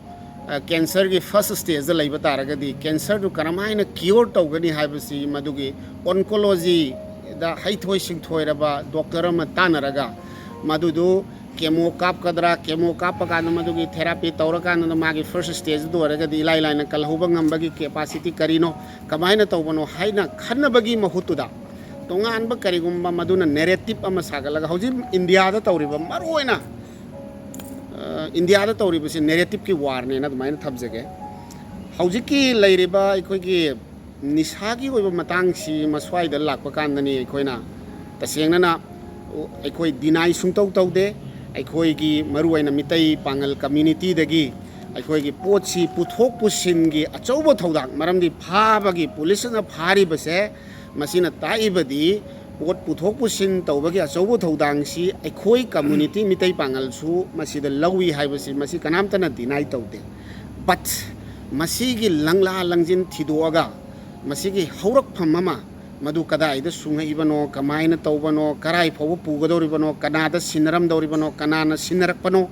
ꯑ, ꯀꯦꯟꯁꯔꯒꯤ ꯐꯥꯔꯁ ꯁ꯭ꯇꯦꯖꯇ ꯂꯩꯕ ꯇꯥꯔꯒꯗꯤ, ꯀꯦꯟꯁꯔꯗꯨ ꯀꯔꯝꯍꯥꯏꯅ ꯀ꯭ꯌꯣꯔ ꯇꯧꯒꯅꯤ ꯍꯥꯏꯕꯁꯤ ꯃꯗꯨꯒꯤ ꯑꯣꯟꯀꯣꯂꯣꯖꯤꯗ ꯍꯩꯊꯣꯏ ꯁꯤꯡꯊꯣꯏꯔꯕ ꯗꯣꯛꯇꯔ ꯑꯃ ꯇꯥꯟꯅꯔꯒ, ꯃꯗꯨꯗꯨ ꯀꯦꯃꯣ ꯀꯥꯞꯀꯗ꯭ꯔꯥ, ꯀꯦꯃꯣ ꯀꯥꯞꯄ ꯀꯥꯟꯗ ꯃꯗꯨꯒꯤ ꯊꯦꯔꯥꯄꯤ ꯇꯧꯔꯀꯥꯟꯗ ꯃꯥꯒꯤ ꯐꯥꯔꯁ ꯁ꯭ꯇꯦꯖꯇꯨ ꯑꯣꯏꯔꯒꯗꯤ ꯏꯂꯥꯏ ꯂꯥꯏꯅ ꯀꯜꯍꯧꯕ ꯉꯝꯕꯒꯤ ꯀꯦꯄꯥꯁꯤꯇꯤ ꯀꯔꯤꯅꯣ, ꯀꯃꯥꯏꯅ ꯇꯧꯕꯅꯣ ꯍꯥꯏꯅ ꯈꯟꯅꯕꯒꯤ ꯃꯍꯨꯠꯇꯨꯗ, ꯇꯣꯉꯥꯟꯕ ꯀꯔꯤꯒꯨꯝꯕ ꯃꯗꯨꯅ ꯅꯦꯔꯦꯇꯤꯞ ꯑꯃ ꯁꯥꯒꯠꯂꯒ, ꯍꯧꯖꯤꯛ ꯏꯟꯗꯤꯌꯥꯗ ꯇꯧꯔꯤꯕ, ꯃꯔꯨꯑꯣꯏꯅ, ꯑ, ꯏꯟꯗꯤꯌꯥꯗ ꯇꯧꯔꯤꯕꯁꯤ ꯅꯦꯔꯦꯇꯤꯞꯀꯤ ꯋꯥꯔꯅꯦꯅ ꯑꯗꯨꯃꯥꯏꯅ ꯊꯝꯖꯒꯦ꯫ ꯍꯧꯖꯤꯛꯀꯤ ꯂꯩꯔꯤꯕ ꯑꯩꯈꯣꯏꯒꯤ ꯅꯤꯁꯥꯒꯤ ꯑꯣꯏꯕ ꯃꯇꯥꯡꯁꯤ ꯃꯁ꯭ꯋꯥꯏꯗ ꯂꯥꯛꯄ ꯀꯥꯟꯗꯅꯤ ꯑꯩꯈꯣꯏꯅ ꯇꯁꯦꯡꯅꯅ ꯑꯩꯈꯣꯏ ꯗꯤꯅꯥꯏ ꯁꯨꯡꯇꯧ ꯇꯧꯗꯦ꯫ ꯑꯩꯈꯣꯏꯒꯤ ꯃꯔꯨꯑꯣꯏꯅ ꯃꯤꯇꯩ ꯄꯥꯉꯜ ꯀꯝꯃ꯭ꯌꯨꯅꯤꯇꯤꯗꯒꯤ ꯑꯩꯈꯣꯏꯒꯤ ꯄꯣꯠꯁꯤ ꯄꯨꯊꯣꯛ ꯄꯨꯁꯤꯟꯒꯤ ꯑꯆꯧꯕ ꯊꯧꯗꯥꯡ, ꯃꯔꯝꯗꯤ ꯐꯥꯕꯒꯤ ꯄꯨꯂꯤꯁꯅ ꯐꯥꯔꯤꯕꯁꯦ, ꯃꯁꯤꯅ ꯇꯥꯛꯏꯕꯗꯤ ꯄꯣꯠ ꯄꯨꯊꯣꯛ ꯄꯨꯁꯤꯟ ꯇꯧꯕꯒꯤ ꯑꯆꯧꯕ ꯊꯧꯗꯥꯡꯁꯤ ꯑꯩꯈꯣꯏ ꯀꯝꯃ꯭ꯌꯨꯅꯤꯇꯤ ꯃꯤꯇꯩ ꯄꯥꯉꯜꯁꯨ ꯃꯁꯤꯗ ꯂꯧꯏ ꯍꯥꯏꯕꯁꯤ ꯃꯁꯤ ꯀꯅꯥꯝꯇꯅ ꯗꯤꯅꯥꯏ ꯇꯧꯗꯦ꯫ ꯕꯠ ꯃꯁꯤꯒꯤ ꯂꯪꯂꯥ ꯂꯪꯖꯤꯟ ꯊꯤꯗꯣꯛꯑꯒ ꯃꯁꯤꯒꯤ ꯍꯧꯔꯛꯐꯝ ꯑꯃ, ꯃꯗꯨ ꯀꯗꯥꯏꯗ ꯁꯨꯡꯉꯛꯏꯕꯅꯣ, ꯀꯃꯥꯏꯅ ꯇꯧꯕꯅꯣ, ꯀꯔꯥꯏ ꯐꯥꯎꯕ ꯄꯨꯒꯗꯧꯔꯤꯕꯅꯣ, ꯀꯅꯥꯗ ꯁꯤꯟꯅꯔꯝꯗꯧꯔꯤꯕꯅꯣ, ꯀꯅꯥꯅ ꯁꯤꯟꯅꯔꯛꯄꯅꯣ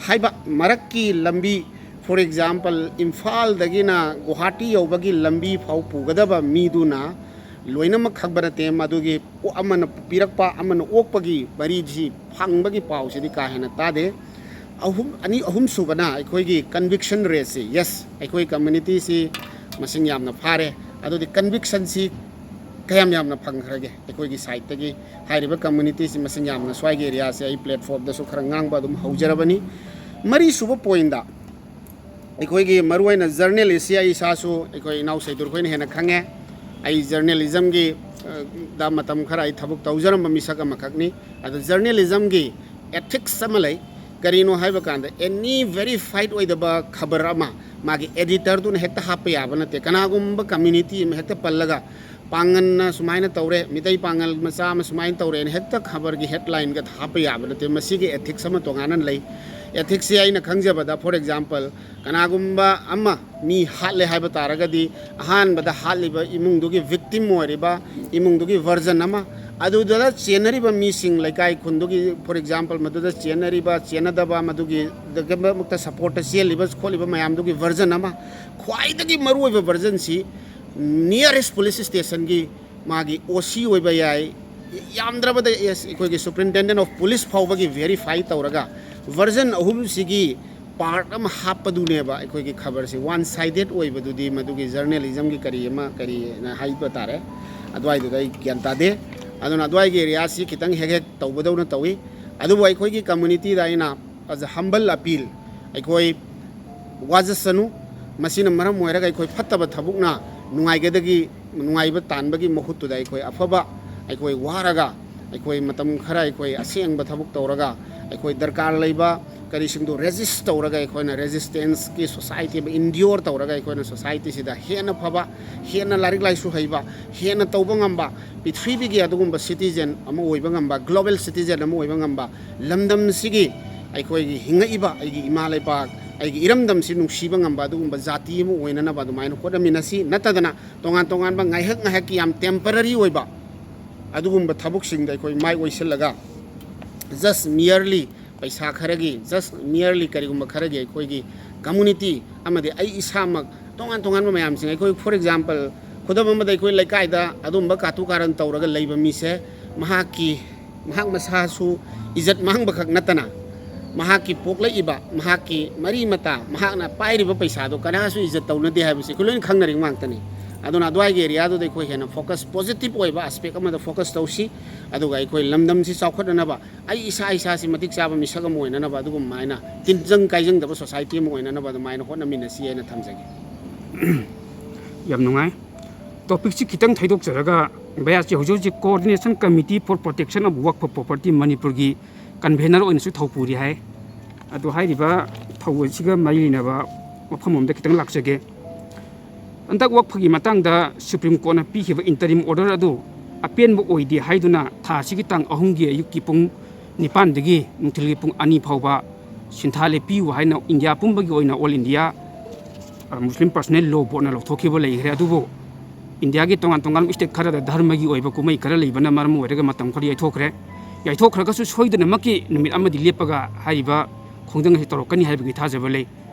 ꯍꯥꯏꯕ ꯃꯔꯛꯀꯤ ꯂꯝꯕꯤ, for example, ꯏꯝꯐꯥꯜꯗꯒꯤꯅ ꯒꯨꯋꯥꯍꯥꯇꯤ ꯌꯧꯕꯒꯤ ꯂꯝꯕꯤ ꯐꯥꯎ ꯄꯨꯒꯗꯕ ꯃꯤꯗꯨꯅ ꯂꯣꯏꯅꯃꯛ ꯈꯪꯕ ꯅꯠꯇꯦ꯫ ꯃꯗꯨꯒꯤ ꯑꯃꯅ ꯄꯤꯔꯛꯄ, ꯑꯃꯅ ꯑꯣꯛꯄꯒꯤ ꯃꯔꯤꯁꯤ ꯐꯪꯕꯒꯤ ꯄꯥꯎꯁꯤꯗꯤ ꯀꯥ ꯍꯦꯟꯅ ꯇꯥꯗꯦ꯫ ꯑꯍꯨꯝ, ꯑꯅꯤ, ꯑꯍꯨꯝ ꯁꯨꯕꯅ ꯑꯩꯈꯣꯏꯒꯤ ꯀꯟꯚꯤꯛꯁꯟ ꯔꯦꯠꯁꯤ꯫ ꯌꯦꯁ, ꯑꯩꯈꯣꯏ ꯀꯝꯃ꯭ꯌꯨꯅꯤꯇꯤꯁꯤ ꯃꯁꯤꯡ ꯌꯥꯝꯅ ꯐꯥꯔꯦ, ꯑꯗꯨꯗꯤ ꯀꯟꯚꯤꯛꯁꯟꯁꯤ ꯀꯌꯥꯝ ꯌꯥꯝꯅ ꯐꯪꯈ꯭ꯔꯒꯦ ꯑꯩꯈꯣꯏꯒꯤ ꯁꯥꯏꯠꯇꯒꯤ? ꯍꯥꯏꯔꯤꯕ ꯀꯝꯃ꯭ꯌꯨꯅꯤꯇꯤꯁꯤ ꯃꯁꯤꯡ ꯌꯥꯝꯅ ꯁ꯭ꯋꯥꯏꯒꯤ ꯑꯦꯔꯤꯌꯥꯁꯦ ꯑꯩ ꯄ꯭ꯂꯦꯠꯐꯣꯝꯗꯁꯨ ꯈꯔ ꯉꯥꯡꯕ ꯑꯗꯨꯝ ꯍꯧꯖꯔꯕꯅꯤ꯫ ꯃꯔꯤꯁꯨꯕ ꯄꯣꯏꯟꯗ, ꯑꯩꯈꯣꯏꯒꯤ ꯃꯔꯨꯑꯣꯏꯅ ꯖꯔꯅꯦꯂꯤꯁꯁꯤ ꯑꯩ ꯏꯁꯥꯁꯨ ꯑꯩꯈꯣꯏ ꯏꯅꯥꯎ ꯁꯩꯗꯨꯔ ꯈꯣꯏꯅ ꯍꯦꯟꯅ ꯈꯪꯉꯦ꯫ ꯑꯩ ꯖꯔꯅꯦꯂꯤꯖꯝꯒꯤ, ꯑ, ꯗ ꯃꯇꯝ ꯈꯔ ꯑꯩ ꯊꯕꯛ ꯇꯧꯖꯔꯝꯕ ꯃꯤꯁꯛ ꯑꯃꯈꯛꯅꯤ꯫ ꯑꯗꯣ ꯖꯔꯅꯦꯂꯤꯖꯝꯒꯤ ꯑꯦꯊꯤꯛꯁ ꯑꯃ ꯂꯩ꯫ ꯀꯔꯤꯅꯣ ꯍꯥꯏꯕ ꯀꯥꯟꯗ, ꯑꯦꯅꯤ ꯚꯦꯔꯤꯐꯥꯏꯠ ꯑꯣꯏꯗꯕ ꯈꯕꯔ ꯑꯃ ꯃꯥꯒꯤ ꯑꯦꯗꯤꯇꯔꯗꯨꯅ ꯍꯦꯛꯇ ꯍꯥꯞꯄ ꯌꯥꯕ ꯅꯠꯇꯦ꯫ ꯀꯅꯥꯒꯨꯝꯕ ꯀꯝꯃ꯭ꯌꯨꯅꯤꯇꯤ ꯑꯃ ꯍꯦꯛꯇ ꯄꯜꯂꯒ, ꯄꯥꯡꯒꯟꯅ ꯁꯨꯃꯥꯏꯅ ꯇꯧꯔꯦ, ꯃꯤꯇꯩ ꯄꯥꯡꯒꯜ ꯃꯆꯥ ꯑꯃ ꯁꯨꯃꯥꯏꯅ ꯇꯧꯔꯦꯅ ꯍꯦꯛꯇ ꯈꯕꯔꯒꯤ ꯍꯦꯗꯂꯥꯏꯟꯒ ꯍꯥꯞꯄ ꯌꯥꯕ ꯅꯠꯇꯦ꯫ ꯃꯁꯤꯒꯤ ꯑꯦꯊꯤꯛꯁ ꯑꯃ ꯇꯣꯉꯥꯟꯅ ꯂꯩ꯫ ꯑꯦꯊꯤꯛꯁꯁꯦ ꯑꯩꯅ ꯈꯪꯖꯕꯗ, ꯐꯣꯔ ꯑꯦꯛꯖꯥꯝꯄꯜ, ꯀꯅꯥꯒꯨꯝꯕ ꯑꯃ ꯃꯤ ꯍꯥꯠꯂꯦ ꯍꯥꯏꯕ ꯇꯥꯔꯒꯗꯤ, ꯑꯍꯥꯟꯕꯗ ꯍꯥꯠꯂꯤꯕ ꯏꯃꯨꯡꯗꯨꯒꯤ ꯚꯤꯛꯇꯤꯝ ꯑꯣꯏꯔꯤꯕ ꯏꯃꯨꯡꯗꯨꯒꯤ ꯚꯔꯖꯟ ꯑꯃ, ꯑꯗꯨꯗ ꯆꯦꯟꯅꯔꯤꯕ ꯃꯤꯁꯤꯡ, ꯂꯩꯀꯥꯏ ꯈꯨꯟꯗꯨꯒꯤ, ꯐꯣꯔ ꯑꯦꯛꯖꯥꯝꯄꯜ, ꯃꯗꯨꯗ ꯆꯦꯟꯅꯔꯤꯕ, ꯆꯦꯟꯅꯗꯕ, ꯃꯗꯨꯒꯤꯗꯃꯛꯇ ꯁꯞꯄꯣꯔꯠꯇ ꯆꯦꯜꯂꯤꯕ ꯈꯣꯠꯂꯤꯕ ꯃꯌꯥꯝꯗꯨꯒꯤ ꯚꯔꯖꯟ ꯑꯃ, ꯈ꯭ꯋꯥꯏꯗꯒꯤ ꯃꯔꯨꯑꯣꯏꯕ ꯚꯔꯖꯟꯁꯤ ꯅꯤꯌꯔꯦꯁ ꯄꯨꯂꯤꯁ ꯁ꯭ꯇꯦꯁꯟꯒꯤ ꯃꯥꯒꯤ ꯑꯣ ꯁꯤ ꯑꯣꯏꯕ ꯌꯥꯏ, ꯌꯥꯝꯗ꯭ꯔꯕꯗ ꯑꯦꯁ, ꯑꯩꯈꯣꯏꯒꯤ ꯁꯨꯄ꯭ꯔꯤꯟꯇꯦꯟꯗꯦꯟ ꯑꯣꯐ ꯄꯨꯂꯤꯁ ꯐꯥꯎꯕꯒꯤ ꯚꯦꯔꯤꯐꯥꯏ ꯇꯧꯔꯒ ꯚꯔꯖꯟ ꯑꯍꯨꯝꯁꯤꯒꯤ ꯄꯥꯔꯠ ꯑꯃ ꯍꯥꯞꯄꯗꯨꯅꯦꯕ ꯑꯩꯈꯣꯏꯒꯤ ꯈꯕꯔꯁꯦ꯫ ꯋꯥꯟ ꯁꯥꯏꯗꯦꯠ ꯑꯣꯏꯕꯗꯨꯗꯤ ꯃꯗꯨꯒꯤ ꯖꯔꯅꯦꯂꯤꯖꯝꯒꯤ ꯀꯔꯤ ꯑꯃ, ꯀꯔꯤꯅ ꯍꯥꯏꯕ ꯇꯥꯔꯦ, ꯑꯗꯨꯋꯥꯏꯗꯨꯗ ꯑꯩ ꯒ꯭ꯌꯥꯟ ꯇꯥꯗꯦ꯫ ꯑꯗꯨꯅ ꯑꯗꯨꯋꯥꯏꯒꯤ ꯑꯦꯔꯤꯌꯥꯁꯤ ꯈꯤꯇꯪ ꯍꯦꯛ ꯍꯦꯛ ꯇꯧꯕꯗꯧꯅ ꯇꯧꯏ꯫ ꯑꯗꯨꯕꯨ ꯑꯩꯈꯣꯏꯒꯤ ꯀꯝꯃ꯭ꯌꯨꯅꯤꯇꯤꯗ ꯑꯩꯅ, as a humble appeal, ꯑꯩꯈꯣꯏ ꯋꯥꯖꯁꯅꯨ꯫ ꯃꯁꯤꯅ ꯃꯔꯝ ꯑꯣꯏꯔꯒ ꯑꯩꯈꯣꯏ ꯐꯠꯇꯕ ꯊꯕꯛꯅ ꯅꯨꯡꯉꯥꯏꯒꯗꯒꯤ, ꯅꯨꯡꯉꯥꯏꯕ ꯇꯥꯟꯕꯒꯤ ꯃꯍꯨꯠꯇꯨꯗ ꯑꯩꯈꯣꯏ ꯑꯐꯕ, ꯑꯩꯈꯣꯏ ꯋꯥꯔꯒ, ꯑꯩꯈꯣꯏ ꯃꯇꯝ ꯈꯔ ꯑꯩꯈꯣꯏ ꯑꯁꯦꯡꯕ ꯊꯕꯛ ꯇꯧꯔꯒ, ꯑꯩꯈꯣꯏ ꯗꯔꯀꯥꯔ ꯂꯩꯕ ꯀꯔꯤꯁꯤꯡꯗꯣ ꯔꯦꯖꯤꯁ ꯇꯧꯔꯒ, ꯑꯩꯈꯣꯏꯅ ꯔꯦꯖꯤꯁꯇꯦꯟꯁꯀꯤ ꯁꯣꯁꯥꯏꯇꯤ ꯑꯃ ꯏꯟꯗ꯭ꯌꯣꯔ ꯇꯧꯔꯒ, ꯑꯩꯈꯣꯏꯅ ꯁꯣꯁꯥꯏꯇꯤꯁꯤꯗ ꯍꯦꯟꯅ ꯐꯕ, ꯍꯦꯟꯅ ꯂꯥꯏꯔꯤꯛ ꯂꯥꯏꯁꯨ ꯍꯩꯕ, ꯍꯦꯟꯅ ꯇꯧꯕ ꯉꯝꯕ, ꯄ꯭ꯔꯤꯊꯤꯕꯤꯒꯤ ꯑꯗꯨꯒꯨꯝꯕ ꯁꯤꯇꯤꯖꯦꯟ ꯑꯃ ꯑꯣꯏꯕ ꯉꯝꯕ, ꯒ꯭ꯂꯣꯕꯦꯜ ꯁꯤꯇꯤꯖꯦꯟ ꯑꯃ ꯑꯣꯏꯕ ꯉꯝꯕ, ꯂꯝꯗꯝꯁꯤꯒꯤ, ꯑꯩꯈꯣꯏꯒꯤ ꯍꯤꯡꯉꯛꯏꯕ ꯑꯩꯒꯤ ꯏꯃꯥ ꯂꯩꯄꯥꯛ, ꯑꯩꯒꯤ ꯏꯔꯝꯗꯝꯁꯤ ꯅꯨꯡꯁꯤꯕ ꯉꯝꯕ ꯑꯗꯨꯒꯨꯝꯕ ꯖꯥꯇꯤ ꯑꯃ ꯑꯣꯏꯅꯅꯕ ꯑꯗꯨꯃꯥꯏꯅ ꯍꯣꯠꯅꯃꯤꯟꯅꯁꯤ꯫ ꯅꯠꯇꯗꯅ ꯇꯣꯉꯥꯟ ꯇꯣꯉꯥꯟꯕ ꯉꯥꯏꯍꯥꯛ ꯉꯥꯏꯍꯥꯛꯀꯤ ꯌꯥꯝ ꯇꯦꯝꯄꯔꯔꯤ ꯑꯣꯏꯕ ꯑꯗꯨꯒꯨꯝꯕ ꯊꯕꯛꯁꯤꯡꯗ ꯑꯩꯈꯣꯏ ꯃꯥꯏ ꯑꯣꯏꯁꯤꯜꯂꯒ, ꯖꯁ ꯃꯤꯌꯔꯂꯤ ꯄꯩꯁꯥ ꯈꯔꯒꯤ, ꯖꯁ ꯃꯤꯌꯔꯂꯤ ꯀꯔꯤꯒꯨꯝꯕ ꯈꯔꯒꯤ ꯑꯩꯈꯣꯏꯒꯤ ꯀꯝꯃꯨꯅꯤꯇꯤ ꯑꯃꯗꯤ ꯑꯩ ꯏꯁꯥꯃꯛ, ꯇꯣꯉꯥꯟ ꯇꯣꯉꯥꯟꯕ ꯃꯌꯥꯝꯁꯤꯡ, ꯑꯩꯈꯣꯏ, ꯐꯣꯔ ꯑꯦꯛꯖꯥꯝꯄꯜ, ꯈꯨꯗꯝ ꯑꯃꯗ, ꯑꯩꯈꯣꯏ ꯂꯩꯀꯥꯏꯗ ꯑꯗꯨꯝꯕ ꯀꯥꯇꯨ ꯀꯥꯔꯟ ꯇꯧꯔꯒ ꯂꯩꯕ ꯃꯤꯁꯦ, ꯃꯍꯥꯛꯀꯤ, ꯃꯍꯥꯛ ꯃꯁꯥꯁꯨ ꯏꯖꯠ ꯃꯥꯡꯕꯈꯛ ꯅꯠꯇꯅ, ꯃꯍꯥꯛꯀꯤ ꯄꯣꯛꯂꯛꯏꯕ, ꯃꯍꯥꯛꯀꯤ ꯃꯔꯤ ꯃꯇꯥ, ꯃꯍꯥꯛꯅ ꯄꯥꯏꯔꯤꯕ ꯄꯩꯁꯥꯗꯣ ꯀꯅꯥꯁꯨ ꯏꯖꯠ ꯇꯧꯅꯗꯦ ꯍꯥꯏꯕꯁꯤ ꯑꯩꯈꯣꯏ ꯂꯣꯏꯅ ꯈꯪꯅꯔꯤꯕ ꯉꯥꯛꯇꯅꯤ꯫ ꯑꯗꯨꯅ ꯑꯗꯨꯋꯥꯏꯒꯤ ꯑꯦꯔꯤꯌꯥꯗꯨꯗ ꯑꯩꯈꯣꯏ ꯍꯦꯟꯅ ꯐꯣꯀꯁ, ꯄꯣꯖꯤꯇꯤꯚ ꯑꯣꯏꯕ ꯑꯦꯁꯄꯦꯛ ꯑꯃꯗ ꯐꯣꯀꯁ ꯇꯧꯁꯤ꯫ ꯑꯗꯨꯒ ꯑꯩꯈꯣꯏ ꯂꯝꯗꯝꯁꯤ ꯆꯥꯎꯈꯠꯅꯅꯕ, ꯑꯩ ꯏꯁꯥ ꯏꯁꯥꯁꯤ ꯃꯇꯤꯛ ꯆꯥꯕ ꯃꯤꯁꯛ ꯑꯃ ꯑꯣꯏꯅꯅꯕ, ꯑꯗꯨꯒꯨꯝꯕ ꯍꯥꯏꯅ ꯇꯤꯟꯖꯪ ꯀꯥꯏꯖꯪꯗꯕ ꯁꯣꯁꯥꯏꯇꯤ ꯑꯃ ꯑꯣꯏꯅꯅꯕ ꯑꯗꯨꯃꯥꯏꯅ ꯍꯣꯠꯅꯃꯤꯟꯅꯁꯤ ꯍꯥꯏꯅ ꯊꯝꯖꯒꯦ꯫ ꯌꯥꯝ ꯅꯨꯡꯉꯥꯏ꯫ ꯇꯣꯄꯤꯛꯁꯤ ꯈꯤꯇꯪ ꯊꯩꯗꯣꯛꯆꯔꯒ, ꯚꯩꯌꯥꯁꯤ ꯍꯧꯖꯤꯛ ꯍꯧꯖꯤꯛ Coordination Committee for Protection of Waqf Property ꯃꯅꯤꯄꯨꯔꯒꯤ ꯀꯟꯚꯦꯅꯔ ꯑꯣꯏꯅꯁꯨ ꯊꯧ ꯄꯨꯔꯤ ꯍꯥꯏ꯫ ꯑꯗꯣ ꯍꯥꯏꯔꯤꯕ ꯊꯧ ꯑꯁꯤꯒ ꯃꯔꯤ ꯂꯩꯅꯕ ꯋꯥꯐꯝ ꯑꯃꯗ ꯈꯤꯇꯪ ꯂꯥꯛꯆꯒꯦ꯫ ꯍꯟꯗꯛ ꯋꯛꯐꯒꯤ ꯃꯇꯥꯡꯗ ꯁꯨꯄ꯭ꯔꯤꯝ ꯀꯣꯔꯠꯅ ꯄꯤꯈꯤꯕ ꯏꯟꯇꯔꯤꯝ ꯑꯣꯔꯗꯔ ꯑꯗꯨ ꯑꯄꯦꯟꯕ ꯑꯣꯏꯗꯦ ꯍꯥꯏꯗꯨꯅ ꯊꯥ ꯑꯁꯤꯒꯤ ꯇꯥꯡ ꯑꯍꯨꯝꯒꯤ ꯑꯌꯨꯛꯀꯤ ꯄꯨꯡ ꯅꯤꯄꯥꯟꯗꯒꯤ ꯅꯨꯡꯊꯤꯜꯒꯤ ꯄꯨꯡ ꯑꯅꯤ ꯐꯥꯎꯕ ꯁꯤꯟꯊꯥ ꯂꯦꯞꯄꯤꯌꯨ ꯍꯥꯏꯅ ꯏꯟꯗꯤꯌꯥ ꯄꯨꯝꯕꯒꯤ ꯑꯣꯏꯅ ꯑꯣꯜ ꯏꯟꯗꯤꯌꯥ ꯃꯨꯁꯂꯤꯝ ꯄꯔꯁꯅꯦꯜ ꯂꯣ ꯕꯣꯔꯗꯅ ꯂꯧꯊꯣꯛꯈꯤꯕ ꯂꯩꯈ꯭ꯔꯦ꯫ ꯑꯗꯨꯕꯨ ꯏꯟꯗꯤꯌꯥꯒꯤ ꯇꯣꯉꯥꯟ ꯇꯣꯉꯥꯟꯕ ꯁ꯭ꯇꯦꯠ ꯈꯔꯗ ꯙꯔꯃꯒꯤ ꯑꯣꯏꯕ ꯀꯨꯝꯍꯩ ꯈꯔ ꯂꯩꯕꯅ ꯃꯔꯝ ꯑꯣꯏꯔꯒ ꯃꯇꯝ ꯈꯔ ꯌꯩꯊꯣꯛꯈ꯭ꯔꯦ꯫ ꯌꯩꯊꯣꯛꯈ꯭ꯔꯒꯁꯨ ꯁꯣꯏꯗꯅꯃꯛꯀꯤ ꯅꯨꯃꯤꯠ ꯑꯃꯗꯤ ꯂꯦꯞꯄꯒ ꯍꯥꯏꯔꯤꯕ ꯈꯣꯡꯖꯪ ꯑꯁꯤ ꯇꯧꯔꯛꯀꯅꯤ ꯍꯥꯏꯕꯒꯤ ꯊꯥꯖꯕ ꯂꯩ꯫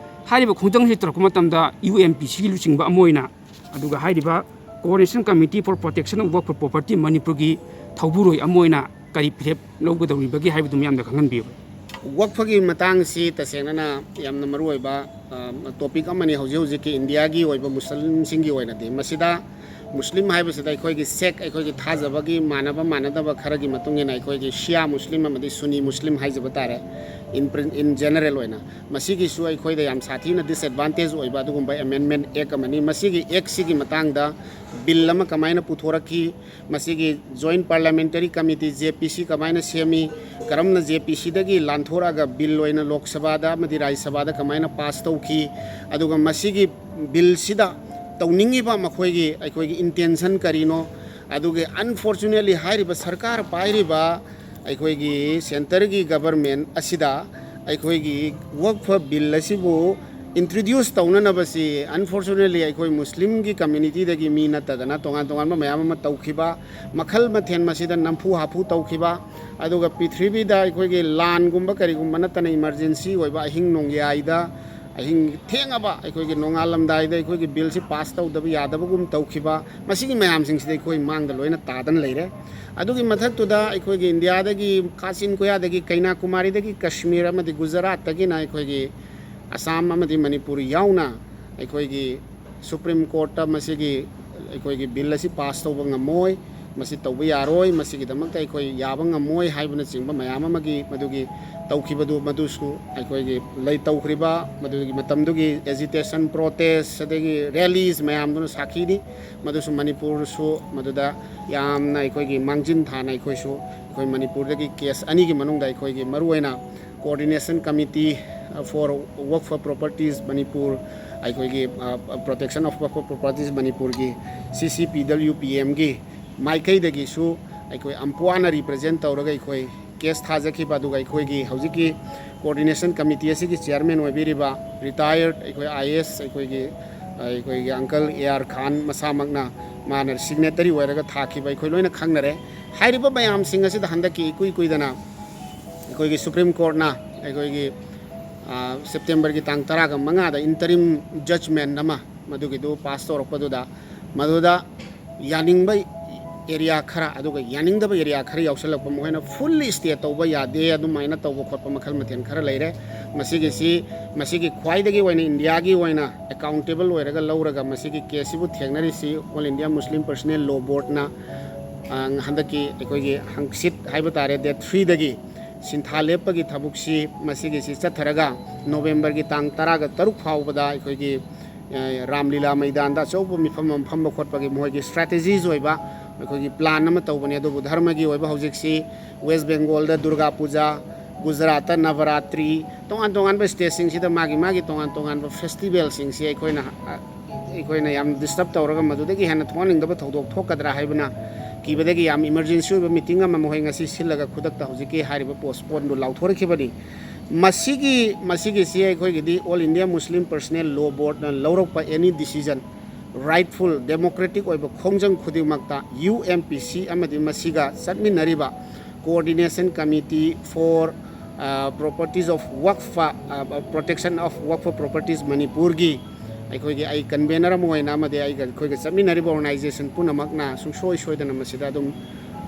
ꯍꯥꯏꯔꯤꯕ ꯈꯣꯡꯖꯪ ꯑꯁꯤ ꯇꯧꯔꯛꯄ ꯃꯇꯝꯗ ꯌꯨ ꯑꯦꯝ ꯄꯤ ꯁꯤꯒꯤ ꯂꯨꯆꯤꯡꯕ ꯑꯃ ꯑꯣꯏꯅ, ꯑꯗꯨꯒ ꯍꯥꯏꯔꯤꯕ Coordination Committee for Protection of Waqf Property ꯃꯅꯤꯄꯨꯔꯒꯤ ꯊꯧꯕꯨꯔꯣꯏ ꯑꯃ ꯑꯣꯏꯅ ꯀꯔꯤ ꯐꯤꯔꯦꯞ ꯂꯧꯒꯗꯧꯔꯤꯕꯒꯦ ꯍꯥꯏꯕꯗꯨ ꯃꯤꯌꯥꯝꯗ ꯈꯪꯍꯟꯕꯤꯌꯨ꯫ ꯋꯛꯐꯒꯤ ꯃꯇꯥꯡꯁꯤ ꯇꯁꯦꯡꯅꯅ ꯌꯥꯝꯅ ꯃꯔꯨꯑꯣꯏꯕ, ꯑ, ꯇꯣꯄꯤꯛ ꯑꯃꯅꯤ ꯍꯧꯖꯤꯛ ꯍꯧꯖꯤꯛꯀꯤ ꯏꯟꯗꯤꯌꯥꯒꯤ ꯑꯣꯏꯕ ꯃꯨꯁꯂꯤꯝꯁꯤꯡꯒꯤ ꯑꯣꯏꯅꯗꯤ꯫ ꯃꯁꯤꯗ ꯃꯨꯁꯂꯤꯝ ꯍꯥꯏꯕꯁꯤꯗ ꯑꯩꯈꯣꯏꯒꯤ ꯁꯦꯛ, ꯑꯩꯈꯣꯏꯒꯤ ꯊꯥꯖꯕꯒꯤ ꯃꯥꯟꯅꯕ ꯃꯥꯟꯅꯗꯕ ꯈꯔꯒꯤ ꯃꯇꯨꯡ ꯏꯟꯅ ꯑꯩꯈꯣꯏꯒꯤ ꯁꯤꯌꯥ ꯃꯨꯁꯂꯤꯝ ꯑꯃꯗꯤ ꯁꯨꯅꯤ ꯃꯨꯁꯂꯤꯝ ꯍꯥꯏꯖꯕ ꯇꯥꯔꯦ, in prin-, in general ꯑꯣꯏꯅ꯫ ꯃꯁꯤꯒꯤꯁꯨ ꯑꯩꯈꯣꯏꯗ ꯌꯥꯝ ꯁꯥꯊꯤꯅ disadvantage ꯑꯣꯏꯕ ꯑꯗꯨꯒꯨꯝꯕ amendment act ꯑꯃꯅꯤ꯫ ꯃꯁꯤꯒꯤ ꯑꯦꯛꯁꯤꯒꯤ ꯃꯇꯥꯡꯗ ꯕꯤꯜ ꯑꯃ ꯀꯃꯥꯏꯅ ꯄꯨꯊꯣꯔꯛꯈꯤ, ꯃꯁꯤꯒꯤ Joint Parliamentary Committee, ꯖꯦ ꯄꯤ ꯁꯤ, ꯀꯃꯥꯏꯅ ꯁꯦꯝꯃꯤ, ꯀꯔꯝꯅ ꯖꯦ ꯄꯤ ꯁꯤꯗꯒꯤ ꯂꯥꯟꯊꯣꯔꯛꯑꯒ ꯕꯤꯜ ꯑꯣꯏꯅ ꯂꯣꯛ ꯁꯚꯥꯗ ꯑꯃꯗꯤ ꯔꯥꯖ꯭ꯌ ꯁꯚꯥꯗ ꯀꯃꯥꯏꯅ ꯄꯥꯁ ꯇꯧꯈꯤ, ꯑꯗꯨꯒ ꯃꯁꯤꯒꯤ ꯕꯤꯜꯁꯤꯗ ꯇꯧꯅꯤꯡꯉꯤꯕ ꯃꯈꯣꯏꯒꯤ, ꯑꯩꯈꯣꯏꯒꯤ intention ꯀꯔꯤꯅꯣ, ꯑꯗꯨꯒ unfortunately ꯍꯥꯏꯔꯤꯕ ꯁꯔꯀꯥꯔ ꯄꯥꯏꯔꯤꯕ ꯑꯩꯈꯣꯏꯒꯤ centreꯒꯤ government ꯑꯁꯤꯗ ꯑꯩꯈꯣꯏꯒꯤ ꯋꯛꯐ ꯕꯤꯜ ꯑꯁꯤꯕꯨ introduce ꯇꯧꯅꯅꯕꯁꯤ unfortunately ꯑꯩꯈꯣꯏ ꯃꯨꯁꯂꯤꯝꯒꯤ communityꯗꯒꯤ ꯃꯤ ꯅꯠꯇꯗꯅ ꯇꯣꯉꯥꯟ ꯇꯣꯉꯥꯟꯕ ꯃꯌꯥꯝ ꯑꯃ ꯇꯧꯈꯤꯕ, ꯃꯈꯜ ꯃꯊꯦꯜ ꯃꯁꯤꯗ ꯅꯝꯐꯨ ꯍꯥꯐꯨ ꯇꯧꯈꯤꯕ, ꯑꯗꯨꯒ ꯄ꯭ꯔꯤꯊꯤꯕꯤꯗ ꯑꯩꯈꯣꯏꯒꯤ ꯂꯥꯟꯒꯨꯝꯕ ꯀꯔꯤꯒꯨꯝꯕ ꯅꯠꯇꯅ emergency ꯑꯣꯏꯕ ꯑꯍꯤꯡ ꯅꯣꯡꯌꯥꯏꯗ, ꯑꯍꯤꯡ ꯊꯦꯡꯉꯕ ꯑꯩꯈꯣꯏꯒꯤ ꯅꯣꯡꯉꯥꯜꯂꯝꯗꯥꯏꯗ ꯑꯩꯈꯣꯏꯒꯤ ꯕꯤꯜꯁꯤ ꯄꯥꯁ ꯇꯧꯗꯕ ꯌꯥꯗꯕꯒꯨꯝ ꯇꯧꯈꯤꯕ, ꯃꯁꯤꯒꯤ ꯃꯌꯥꯝꯁꯤꯡꯁꯤꯗꯤ ꯑꯩꯈꯣꯏ ꯃꯥꯡꯗ ꯂꯣꯏꯅ ꯇꯥꯗꯅ ꯂꯩꯔꯦ꯫ ꯑꯗꯨꯒꯤ ꯃꯊꯛꯇꯨꯗ ꯑꯩꯈꯣꯏꯒꯤ ꯏꯟꯗꯤꯌꯥꯗꯒꯤ ꯀꯥꯆꯤꯟ ꯀꯣꯌꯥꯗꯒꯤ ꯀꯩꯅꯥꯀꯨꯃꯥꯔꯤꯗꯒꯤ ꯀꯁꯃꯤꯔ ꯑꯃꯗꯤ ꯒꯨꯖꯔꯥꯠꯇꯒꯤꯅ ꯑꯩꯈꯣꯏꯒꯤ ꯑꯁꯥꯝ ꯑꯃꯗꯤ ꯃꯅꯤꯄꯨꯔ ꯌꯥꯎꯅ ꯑꯩꯈꯣꯏꯒꯤ ꯁꯨꯄ꯭ꯔꯤꯝ ꯀꯣꯔꯠꯇ ꯃꯁꯤꯒꯤ ꯑꯩꯈꯣꯏꯒꯤ ꯕꯤꯜ ꯑꯁꯤ ꯄꯥꯁ ꯇꯧꯕ ꯉꯝꯃꯣꯏ, ꯃꯁꯤ ꯇꯧꯕ ꯌꯥꯔꯣꯏ, ꯃꯁꯤꯒꯤꯗꯃꯛꯇ ꯑꯩꯈꯣꯏ ꯌꯥꯕ ꯉꯝꯃꯣꯏ ꯍꯥꯏꯕꯅꯆꯤꯡꯕ ꯃꯌꯥꯝ ꯑꯃꯒꯤ ꯃꯗꯨꯒꯤ ꯇꯧꯈꯤꯕꯗꯨ, ꯃꯗꯨꯁꯨ ꯑꯩꯈꯣꯏꯒꯤ ꯂꯩ ꯇꯧꯈ꯭ꯔꯤꯕ ꯃꯗꯨꯒꯤ ꯃꯇꯝꯗꯨꯒꯤ ꯑꯦꯖꯤꯇꯦꯁꯟ, ꯄ꯭ꯔꯣꯇꯦꯁ, ꯑꯗꯒꯤ ꯔꯦꯂꯤꯁ ꯃꯌꯥꯝꯗꯨꯅ ꯁꯥꯈꯤꯅꯤ꯫ ꯃꯗꯨꯁꯨ ꯃꯅꯤꯄꯨꯔꯁꯨ ꯃꯗꯨꯗ ꯌꯥꯝꯅ ꯑꯩꯈꯣꯏꯒꯤ ꯃꯥꯡꯖꯤꯟ ꯊꯥꯅ ꯑꯩꯈꯣꯏꯁꯨ, ꯑꯩꯈꯣꯏ ꯃꯅꯤꯄꯨꯔꯗꯒꯤ ꯀꯦꯁ ꯑꯅꯤꯒꯤ ꯃꯅꯨꯡꯗ ꯑꯩꯈꯣꯏꯒꯤ ꯃꯔꯨꯑꯣꯏꯅ Coordination Committee for Waqf Properties Manipur, ꯑꯩꯈꯣꯏꯒꯤ Protection of Waqf Properties ꯃꯅꯤꯄꯨꯔꯒꯤ, ꯁꯤ ꯁꯤ ꯄꯤ ꯗꯕ꯭ꯂꯤꯎ ꯄꯤ ꯑꯦꯝꯒꯤ ꯃꯥꯏꯀꯩꯗꯒꯤꯁꯨ ꯑꯩꯈꯣꯏ ꯑꯝꯄꯨꯋꯥꯅ ꯔꯤꯄ꯭ꯔꯖꯦꯟ ꯇꯧꯔꯒ ꯑꯩꯈꯣꯏ ꯀꯦꯁ ꯊꯥꯖꯈꯤꯕ, ꯑꯗꯨꯒ ꯑꯩꯈꯣꯏꯒꯤ ꯍꯧꯖꯤꯛꯀꯤ ꯀꯣꯑꯣꯔꯗꯤꯅꯦꯁꯟ ꯀꯃꯤꯇꯤ ꯑꯁꯤꯒꯤ ꯆꯤꯌꯔꯃꯦꯟ ꯑꯣꯏꯕꯤꯔꯤꯕ ꯔꯤꯇꯥꯌꯔꯠ ꯑꯩꯈꯣꯏ ꯑꯥꯏ ꯑꯦ ꯑꯦꯁ ꯑꯩꯈꯣꯏꯒꯤ, ꯑꯩꯈꯣꯏꯒꯤ ꯑꯪꯀꯜ ꯑꯦ ꯑꯥꯔ ꯈꯥꯟ ꯃꯁꯥꯃꯛꯅ, ꯃꯥꯅ ꯁꯤꯒꯅꯦꯇꯔꯤ ꯑꯣꯏꯔꯒ ꯊꯥꯈꯤꯕ ꯑꯩꯈꯣꯏ ꯂꯣꯏꯅ ꯈꯪꯅꯔꯦ꯫ ꯍꯥꯏꯔꯤꯕ ꯃꯌꯥꯝꯁꯤꯡ ꯑꯁꯤꯗ ꯍꯟꯗꯛꯀꯤ ꯏꯀꯨꯏ ꯀꯨꯏꯗꯅ ꯑꯩꯈꯣꯏꯒꯤ ꯁꯨꯄ꯭ꯔꯤꯝ ꯀꯣꯔꯠꯅ ꯑꯩꯈꯣꯏꯒꯤ, ꯑ, ꯁꯦꯞꯇꯦꯝꯕꯔꯒꯤ ꯇꯥꯡ ꯇꯔꯥꯒ ꯃꯉꯥꯗ ꯏꯟꯇꯔꯤꯝ ꯖꯖꯃꯦꯟ ꯑꯃ ꯃꯗꯨꯒꯤꯗꯨ ꯄꯥꯁ ꯇꯧꯔꯛꯄꯗꯨꯗ, ꯃꯗꯨꯗ ꯌꯥꯅꯤꯡꯕ ꯑꯦꯔꯤꯌꯥ ꯈꯔ, ꯑꯗꯨꯒ ꯌꯥꯅꯤꯡꯗꯕ ꯑꯦꯔꯤꯌꯥ ꯈꯔ ꯌꯥꯎꯁꯜꯂꯛꯄ, ꯃꯈꯣꯏꯅ ꯐꯨꯜꯂꯤ ꯁ꯭ꯇꯦ ꯇꯧꯕ ꯌꯥꯗꯦ, ꯑꯗꯨꯃꯥꯏꯅ ꯇꯧꯕ ꯈꯣꯠꯄ ꯃꯈꯜ ꯃꯊꯦꯜ ꯈꯔ ꯂꯩꯔꯦ꯫ ꯃꯁꯤꯒꯤꯁꯤ, ꯃꯁꯤꯒꯤ ꯈ꯭ꯋꯥꯏꯗꯒꯤ ꯑꯣꯏꯅ ꯏꯟꯗꯤꯌꯥꯒꯤ ꯑꯣꯏꯅ ꯑꯦꯀꯥꯎꯟꯇꯦꯕꯜ ꯑꯣꯏꯔꯒ ꯂꯧꯔꯒ ꯃꯁꯤꯒꯤ ꯀꯦꯁꯁꯤꯕꯨ ꯊꯦꯡꯅꯔꯤꯁꯤ All India Muslim Personnel Law Boardꯅ, ꯑ, ꯍꯟꯗꯛꯀꯤ ꯑꯩꯈꯣꯏꯒꯤ ꯍꯪꯆꯤꯠ ꯍꯥꯏꯕ ꯇꯥꯔꯦ, ꯗꯦꯠ ꯊ꯭ꯔꯤꯗꯒꯤ ꯁꯤꯟꯊꯥ ꯂꯦꯞꯄꯒꯤ ꯊꯕꯛꯁꯤ ꯃꯁꯤꯒꯤꯁꯤ ꯆꯠꯊꯔꯒ ꯅꯣꯕꯦꯝꯕꯔꯒꯤ ꯇꯥꯡ ꯇꯔꯥꯒ ꯇꯔꯨꯛ ꯐꯥꯎꯕꯗ ꯑꯩꯈꯣꯏꯒꯤ, ꯑ, ꯔꯥꯝꯂꯤꯂꯥ ꯃꯩꯗꯥꯟꯗ ꯑꯆꯧꯕ ꯃꯤꯐꯝ ꯑꯃ ꯐꯝꯕ ꯈꯣꯠꯄꯒꯤ ꯃꯈꯣꯏꯒꯤ ꯁ꯭ꯇ꯭ꯔꯦꯇꯦꯖꯤꯁ ꯑꯣꯏꯕ ꯑꯩꯈꯣꯏꯒꯤ ꯄ꯭ꯂꯥꯟ ꯑꯃ ꯇꯧꯕꯅꯤ꯫ ꯑꯗꯨꯕꯨ ꯙꯔꯃꯒꯤ ꯑꯣꯏꯕ ꯍꯧꯖꯤꯛꯁꯤ ꯋꯦꯁ ꯕꯦꯡꯒꯣꯜꯗ ꯗꯨꯔꯒꯥ ꯄꯨꯖꯥ, ꯒꯨꯖꯔꯥꯠꯇ ꯅꯕꯔꯥꯇ꯭ꯔꯤ, ꯇꯣꯉꯥꯟ ꯇꯣꯉꯥꯟꯕ ꯁ꯭ꯇꯦꯠꯁꯤꯡꯁꯤꯗ ꯃꯥꯒꯤ ꯃꯥꯒꯤ ꯇꯣꯉꯥꯟ ꯇꯣꯉꯥꯟꯕ ꯐꯦꯁꯇꯤꯚꯦꯜꯁꯤꯡꯁꯤ ꯑꯩꯈꯣꯏꯅ, ꯑ, ꯑꯩꯈꯣꯏꯅ ꯌꯥꯝ ꯗꯤꯁꯇꯔꯕ ꯇꯧꯔꯒ ꯃꯗꯨꯗꯒꯤ ꯍꯦꯟꯅ ꯊꯣꯛꯍꯟꯅꯤꯡꯗꯕ ꯊꯧꯗꯣꯛ ꯊꯣꯛꯀꯗ꯭ꯔꯥ ꯍꯥꯏꯕꯅ ꯀꯤꯕꯗꯒꯤ ꯌꯥꯝ ꯏꯃꯔꯖꯦꯟꯁꯤ ꯑꯣꯏꯕ ꯃꯤꯇꯤꯡ ꯑꯃ ꯃꯈꯣꯏ ꯉꯁꯤ ꯁꯤꯜꯂꯒ ꯈꯨꯗꯛꯇ ꯍꯧꯖꯤꯛꯀꯤ ꯍꯥꯏꯔꯤꯕ ꯄꯣꯁꯄꯣꯟꯗꯨ ꯂꯥꯎꯊꯣꯔꯛꯈꯤꯕꯅꯤ꯫ ꯃꯁꯤꯒꯤ, ꯃꯁꯤꯒꯤꯁꯤ ꯑꯩꯈꯣꯏꯒꯤꯗꯤ All India Muslim Personnel Law Boardꯅ ꯂꯧꯔꯛꯄ ꯑꯦꯅꯤ ꯗꯤꯁꯤꯖꯟ, ꯔꯥꯏꯠꯐꯨꯜ ꯗꯦꯃꯣꯀ꯭ꯔꯦꯇꯤꯛ ꯑꯣꯏꯕ ꯈꯣꯡꯖꯪ ꯈꯨꯗꯤꯡꯃꯛꯇ ꯌꯨ ꯑꯦꯝ ꯄꯤ ꯁꯤ ꯑꯃꯗꯤ ꯃꯁꯤꯒ ꯆꯠꯃꯤꯟꯅꯔꯤꯕ Coordination Committee for, ꯑ, Properties of Waqf, ꯑ, Protection of Waqf Properties ꯃꯅꯤꯄꯨꯔꯒꯤ ꯑꯩꯈꯣꯏꯒꯤ, ꯑꯩ ꯀꯟꯚꯦꯅꯔ ꯑꯃ ꯑꯣꯏꯅ ꯑꯃꯗꯤ ꯑꯩꯒ, ꯑꯩꯈꯣꯏꯒ ꯆꯠꯃꯤꯟꯅꯔꯤꯕ ꯑꯣꯔꯒꯅꯥꯏꯖꯦꯁꯟ ꯄꯨꯝꯅꯃꯛꯅ ꯁꯨꯡꯁꯣꯏ ꯁꯣꯏꯗꯅ ꯃꯁꯤꯗ ꯑꯗꯨꯝ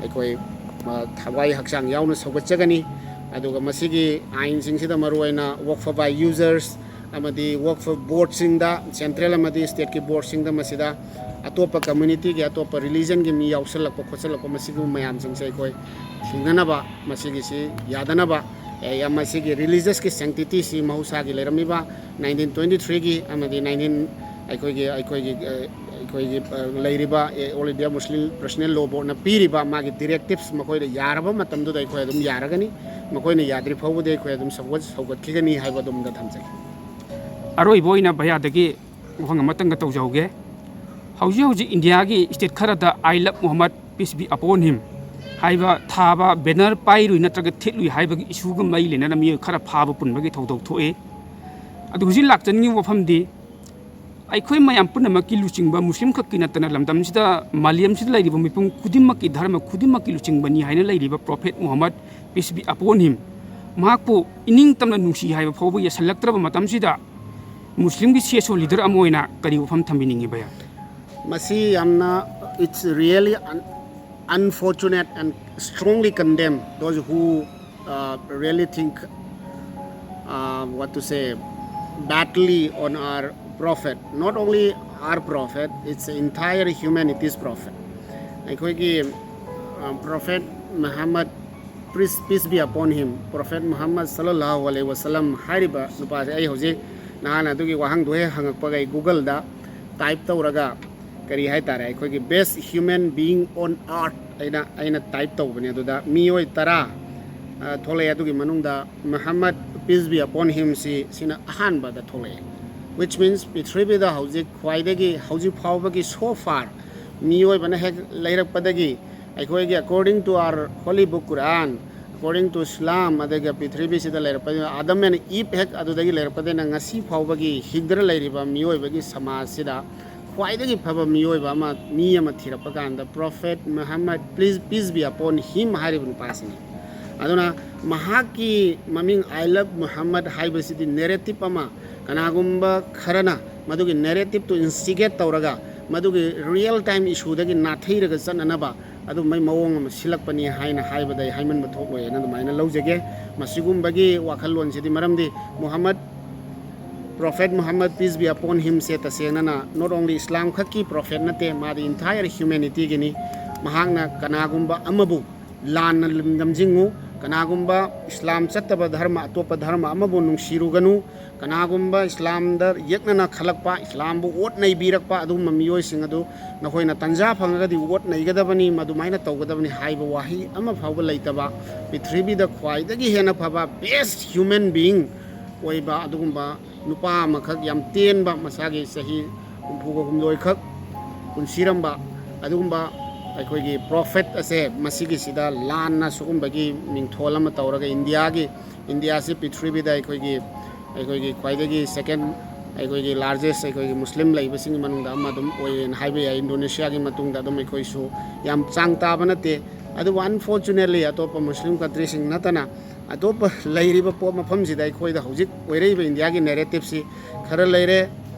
ꯑꯩꯈꯣꯏ, ꯑ, ꯊꯋꯥꯏ ꯍꯛꯆꯥꯡ ꯌꯥꯎꯅ ꯁꯧꯒꯠꯆꯒꯅꯤ꯫ ꯑꯗꯨꯒ ꯃꯁꯤꯒꯤ ꯑꯥꯏꯟꯁꯤꯡꯁꯤꯗ ꯃꯔꯨꯑꯣꯏꯅ Waqf by Users, ꯑꯃꯗꯤ ꯋꯛꯐ ꯕꯣꯔꯗꯁꯤꯡꯗ, ꯁꯦꯟꯇ꯭ꯔꯦꯜ ꯑꯃꯗꯤ ꯁ꯭ꯇꯦꯠꯀꯤ ꯕꯣꯔꯗꯁꯤꯡꯗ ꯃꯁꯤꯗ ꯑꯇꯣꯞꯄ ꯀꯝꯃ꯭ꯌꯨꯅꯤꯇꯤꯒꯤ, ꯑꯇꯣꯞꯄ ꯔꯤꯂꯤꯖꯟꯒꯤ ꯃꯤ ꯌꯥꯎꯁꯜꯂꯛꯄ ꯈꯣꯠꯆꯜꯂꯛꯄ, ꯃꯁꯤꯒꯨꯝꯕ ꯃꯌꯥꯝꯁꯤꯡꯁꯦ ꯑꯩꯈꯣꯏ ꯊꯤꯡꯅꯅꯕ, ꯃꯁꯤꯒꯤꯁꯤ ꯌꯥꯗꯅꯕ, ꯑꯦ, ꯌꯥꯝ, ꯃꯁꯤꯒꯤ ꯔꯤꯂꯤꯖꯁꯀꯤ ꯁꯦꯡꯇꯤꯇꯤꯁꯤ ꯃꯍꯧꯁꯥꯒꯤ ꯂꯩꯔꯝꯃꯤꯕ ꯅꯥꯏꯟꯇꯤꯟ ꯇ꯭ꯋꯦꯟꯇꯤ ꯊ꯭ꯔꯤꯒꯤ ꯑꯃꯗꯤ ꯅꯥꯏꯟꯇꯤꯟ, ꯑꯩꯈꯣꯏꯒꯤ, ꯑꯩꯈꯣꯏꯒꯤ, ꯑ, ꯑꯩꯈꯣꯏꯒꯤ, ꯑ, ꯂꯩꯔꯤꯕ, ꯑꯦ, ꯑꯣꯜ ꯏꯟꯗꯤꯌꯥ ꯃꯨꯁꯂꯤꯝ ꯄꯔꯁꯅꯦꯜ ꯂꯣ ꯕꯣꯔꯗꯅ ꯄꯤꯔꯤꯕ ꯃꯥꯒꯤ ꯗꯤꯔꯦꯛꯇꯤꯞꯁ ꯃꯈꯣꯏꯗ ꯌꯥꯔꯕ ꯃꯇꯝꯗꯨꯗ ꯑꯩꯈꯣꯏ ꯑꯗꯨꯝ ꯌꯥꯔꯒꯅꯤ, ꯃꯈꯣꯏꯅ ꯌꯥꯗ꯭ꯔꯤ ꯐꯥꯎꯕꯗꯤ ꯑꯩꯈꯣꯏ ꯑꯗꯨꯝ ꯁꯧꯒꯠ-, ꯁꯧꯒꯠꯈꯤꯒꯅꯤ ꯍꯥꯏꯕ ꯑꯗꯣꯝꯗ ꯊꯝꯖꯒꯦ꯫ ꯑꯔꯣꯏꯕ ꯑꯣꯏꯅ ꯚꯩꯌꯥꯗꯒꯤ ꯋꯥꯍꯪ ꯑꯃꯇꯪꯒ ꯇꯧꯖꯍꯧꯒꯦ꯫ ꯍꯧꯖꯤꯛ ꯍꯧꯖꯤꯛ ꯏꯟꯗꯤꯌꯥꯒꯤ ꯁ꯭ꯇꯦꯠ ꯈꯔꯗ "I love Muhammad, peace be upon him" ꯍꯥꯏꯕ ꯊꯥꯕ ꯕꯦꯅꯔ ꯄꯥꯏꯔꯨꯏ ꯅꯠꯇ꯭ꯔꯒ ꯊꯦꯠꯂꯨꯏ ꯍꯥꯏꯕꯒꯤ ꯏꯁꯨꯒ ꯃꯔꯤ ꯂꯩꯅꯅ ꯃꯤꯑꯣꯏ ꯈꯔ ꯐꯥꯕ ꯄꯨꯟꯕꯒꯤ ꯊꯧꯗꯣꯛ ꯊꯣꯛꯏ꯫ ꯑꯗꯨ ꯍꯧꯖꯤꯛ ꯂꯥꯛꯆꯅꯤꯡꯉꯤꯕ ꯋꯥꯐꯝꯗꯤ, ꯑꯩꯈꯣꯏ ꯃꯌꯥꯝ ꯄꯨꯝꯅꯃꯛꯀꯤ ꯂꯨꯆꯤꯡꯕ, ꯃꯨꯁꯂꯤꯝ ꯈꯛꯀꯤ ꯅꯠꯇꯅ ꯂꯝꯗꯝꯁꯤꯗ, ꯃꯥꯂꯦꯝꯁꯤꯗ ꯂꯩꯔꯤꯕ ꯃꯤꯄꯨꯝ ꯈꯨꯗꯤꯡꯃꯛꯀꯤ, ꯙꯔꯃ ꯈꯨꯗꯤꯡꯃꯛꯀꯤ ꯂꯨꯆꯤꯡꯕꯅꯤ ꯍꯥꯏꯅ ꯂꯩꯔꯤꯕ prophet Muhammad, peace be upon him, ꯃꯍꯥꯛꯄꯨ ꯏꯅꯤꯡ ꯇꯝꯅ ꯅꯨꯡꯁꯤ ꯍꯥꯏꯕ ꯐꯥꯎꯕ ꯌꯥꯁꯜꯂꯛꯇ꯭ꯔꯕ ꯃꯇꯝꯁꯤꯗ, ꯃꯨꯁꯂꯤꯝꯒꯤ ꯁꯤ ꯑꯦꯁ ꯑꯣ ꯂꯤꯗꯔ ꯑꯃ ꯑꯣꯏꯅ ꯀꯔꯤ ꯋꯥꯐꯝ ꯊꯝꯕꯤꯅꯤꯡꯉꯤ ꯚꯩꯌꯥ? ꯃꯁꯤ ꯌꯥꯝꯅ, it's really un-, unfortunate and strongly condemn those who, uh, really think, uh, what to say, badly on our prophet. Not only our prophet, it's the entire humanity's prophet. ꯑꯩꯈꯣꯏꯒꯤ, uh, Prophet Muhammad, peace, peace be upon him, Prophet Muhammad sallallahu alaihi wasallam ꯍꯥꯏꯔꯤꯕ ꯅꯨꯄꯥꯁꯦ, ꯑꯩ ꯍꯧꯖꯤꯛ ꯅꯍꯥꯟ ꯑꯗꯨꯒꯤ ꯋꯥꯍꯪꯗꯣ ꯍꯦꯛ ꯍꯪꯉꯛꯄꯒ ꯑꯩ Google-ꯗ type ꯇꯧꯔꯒ, ꯀꯔꯤ ꯍꯥꯏꯇꯥꯔꯦ, ꯑꯩꯈꯣꯏꯒꯤ "best human being on earth" ꯑꯩꯅ, ꯑꯩꯅ type ꯇꯧꯕꯅꯦ꯫ ꯑꯗꯨꯗ ꯃꯤꯑꯣꯏ ꯇꯔꯥ, ꯑ, ꯊꯣꯛꯂꯛꯑꯦ꯫ ꯑꯗꯨꯒꯤ ꯃꯅꯨꯡꯗ Muhammad, peace be upon him, ꯁꯤ, ꯁꯤꯅ ꯑꯍꯥꯟꯕꯗ ꯊꯣꯛꯂꯛꯑꯦ꯫ Which means ꯄ꯭ꯔꯤꯊꯤꯕꯤꯗ ꯍꯧꯖꯤꯛ ꯈ꯭ꯋꯥꯏꯗꯒꯤ, ꯍꯧꯖꯤꯛ ꯐꯥꯎꯕꯒꯤ, so far, ꯃꯤꯑꯣꯏꯕꯅ ꯍꯦꯛ ꯂꯩꯔꯛꯄꯗꯒꯤ, ꯑꯩꯈꯣꯏꯒꯤ, according to our holy book Quran, according to Islam, ꯑꯗꯨꯒ ꯄ꯭ꯔꯤꯊꯤꯕꯤꯁꯤꯗ ꯂꯩꯔꯛꯄ Adam and Eve ꯍꯦꯛ ꯑꯗꯨꯗꯒꯤ ꯂꯩꯔꯛꯄꯗꯒꯤꯅ ꯉꯁꯤ ꯐꯥꯎꯕꯒꯤ ꯍꯤꯡꯗꯨꯅ ꯂꯩꯔꯤꯕ ꯃꯤꯑꯣꯏꯕꯒꯤ ꯁꯃꯥꯖꯁꯤꯗ ꯈ꯭ꯋꯥꯏꯗꯒꯤ ꯐꯕ ꯃꯤꯑꯣꯏꯕ ꯑꯃ, ꯃꯤ ꯑꯃ ꯊꯤꯔꯛꯄ ꯀꯥꯟꯗ Prophet Muhammad, please, peace be upon him ꯍꯥꯏꯔꯤꯕ ꯅꯨꯄꯥꯁꯤꯅꯤ꯫ ꯑꯗꯨꯅ ꯃꯍꯥꯛꯀꯤ ꯃꯃꯤꯡ "I love Muhammad" ꯍꯥꯏꯕꯁꯤꯗꯤ narrative ꯑꯃ, ꯀꯅꯥꯒꯨꯝꯕ ꯈꯔꯅ ꯃꯗꯨꯒꯤ narrative-ꯇꯨ instigate ꯇꯧꯔꯒ ꯃꯗꯨꯒꯤ real time issue-ꯗꯒꯤ ꯅꯥꯊꯩꯔꯒ ꯆꯠꯅꯅꯕ ꯑꯗꯨꯝꯕꯩ ꯃꯑꯣꯡ ꯑꯃ ꯁꯤꯜꯂꯛꯄꯅꯤ ꯍꯥꯏꯅ ꯍꯥꯏꯕꯗ ꯑꯩ ꯍꯥꯏꯃꯟꯕ ꯊꯣꯛꯂꯣꯏꯅ ꯑꯗꯨꯃꯥꯏꯅ ꯂꯧꯖꯒꯦ꯫ ꯃꯁꯤꯒꯨꯝꯕꯒꯤ ꯋꯥꯈꯜꯂꯣꯟꯁꯤꯗꯤ, ꯃꯔꯝꯗꯤ ꯃꯨꯍꯝꯃꯗ Prophet Muhammad, peace be upon him, say ꯇꯁꯦꯡꯅꯅ not only Islam ꯈꯛꯀꯤ prophet ꯅꯠꯇꯦ, ꯃꯥꯗꯤ entire humanity ꯒꯤꯅꯤ꯫ ꯃꯍꯥꯛꯅ ꯀꯅꯥꯒꯨꯝꯕ ꯑꯃꯕꯨ ꯂꯥꯟꯅ ꯂꯝꯖꯤꯡꯉꯨ, ꯀꯅꯥꯒꯨꯝꯕ ꯏꯁꯂꯥꯝ ꯆꯠꯇꯕ ꯙꯔꯃ, ꯑꯇꯣꯞꯄ ꯙꯔꯃ ꯑꯃꯕꯨ ꯅꯨꯡꯁꯤꯔꯨꯒꯅꯨ, ꯀꯅꯥꯒꯨꯝꯕ ꯏꯁꯂꯥꯝꯗ ꯌꯦꯛꯅꯅ ꯈꯜꯂꯛꯄ, ꯏꯁꯂꯥꯝꯕꯨ ꯑꯣꯠ ꯅꯩꯕꯤꯔꯛꯄ ꯑꯗꯨꯒꯨꯝꯕ ꯃꯤꯑꯣꯏꯁꯤꯡ ꯑꯗꯨ ꯅꯈꯣꯏꯅ ꯇꯟꯖꯥ ꯐꯪꯉꯒꯗꯤ ꯑꯣꯠ ꯅꯩꯒꯗꯕꯅꯤ, ꯃꯗꯨꯃꯥꯏꯅ ꯇꯧꯒꯗꯕꯅꯤ ꯍꯥꯏꯕ ꯋꯥꯍꯩ ꯑꯃ ꯐꯥꯎꯕ ꯂꯩꯇꯕ, ꯄ꯭ꯔꯤꯊꯤꯕꯤꯗ ꯈ꯭ꯋꯥꯏꯗꯒꯤ ꯍꯦꯟꯅ ꯐꯕ best human being ꯑꯣꯏꯕ ꯑꯗꯨꯒꯨꯝꯕ ꯅꯨꯄꯥ ꯑꯃꯈꯛ, ꯌꯥꯝ ꯇꯦꯟꯕ, ꯃꯁꯥꯒꯤ ꯆꯍꯤ ꯍꯨꯝꯐꯨꯒ ꯍꯨꯝꯗꯣꯏꯈꯛ ꯄꯨꯟꯁꯤꯔꯝꯕ ꯑꯗꯨꯒꯨꯝꯕ ꯑꯩꯈꯣꯏꯒꯤ prophet ꯑꯁꯦ ꯃꯁꯤꯒꯤꯁꯤꯗ ꯂꯥꯟꯅ ꯁꯤꯒꯨꯝꯕꯒꯤ ꯃꯤꯡꯊꯣꯜ ꯑꯃ ꯇꯧꯔꯒ ꯏꯟꯗꯤꯌꯥꯒꯤ, ꯏꯟꯗꯤꯌꯥꯁꯤ ꯄ꯭ꯔꯤꯊꯤꯕꯤꯗ ꯑꯩꯈꯣꯏꯒꯤ, ꯑꯩꯈꯣꯏꯒꯤ ꯈ꯭ꯋꯥꯏꯗꯒꯤ second, ꯑꯩꯈꯣꯏꯒꯤ largest, ꯑꯩꯈꯣꯏꯒꯤ ꯃꯨꯁꯂꯤꯝ ꯂꯩꯕꯁꯤꯡꯒꯤ ꯃꯅꯨꯡꯗ ꯑꯃ ꯑꯗꯨꯝ ꯑꯣꯏꯌꯦꯅ ꯍꯥꯏꯕ ꯌꯥꯏ, ꯏꯟꯗꯣꯅꯦꯁꯤꯌꯥꯒꯤ ꯃꯇꯨꯡꯗ ꯑꯗꯨꯝ ꯑꯩꯈꯣꯏꯁꯨ꯫ ꯌꯥꯝ ꯆꯥꯡ ꯇꯥꯕ ꯅꯠꯇꯦ꯫ ꯑꯗꯨꯕꯨ unfortunately ꯑꯇꯣꯞꯄ ꯃꯨꯁꯂꯤꯝ country ꯁꯤꯡ ꯅꯠꯇꯅ ꯑꯇꯣꯞꯄ ꯂꯩꯔꯤꯕ ꯄꯣꯠ ꯃꯐꯝꯁꯤꯗ ꯑꯩꯈꯣꯏꯗ ꯍꯧꯖꯤꯛ ꯑꯣꯏꯔꯛꯏꯕ ꯏꯟꯗꯤꯌꯥꯒꯤ narrative ꯁꯤ ꯈꯔ ꯂꯩꯔꯦ,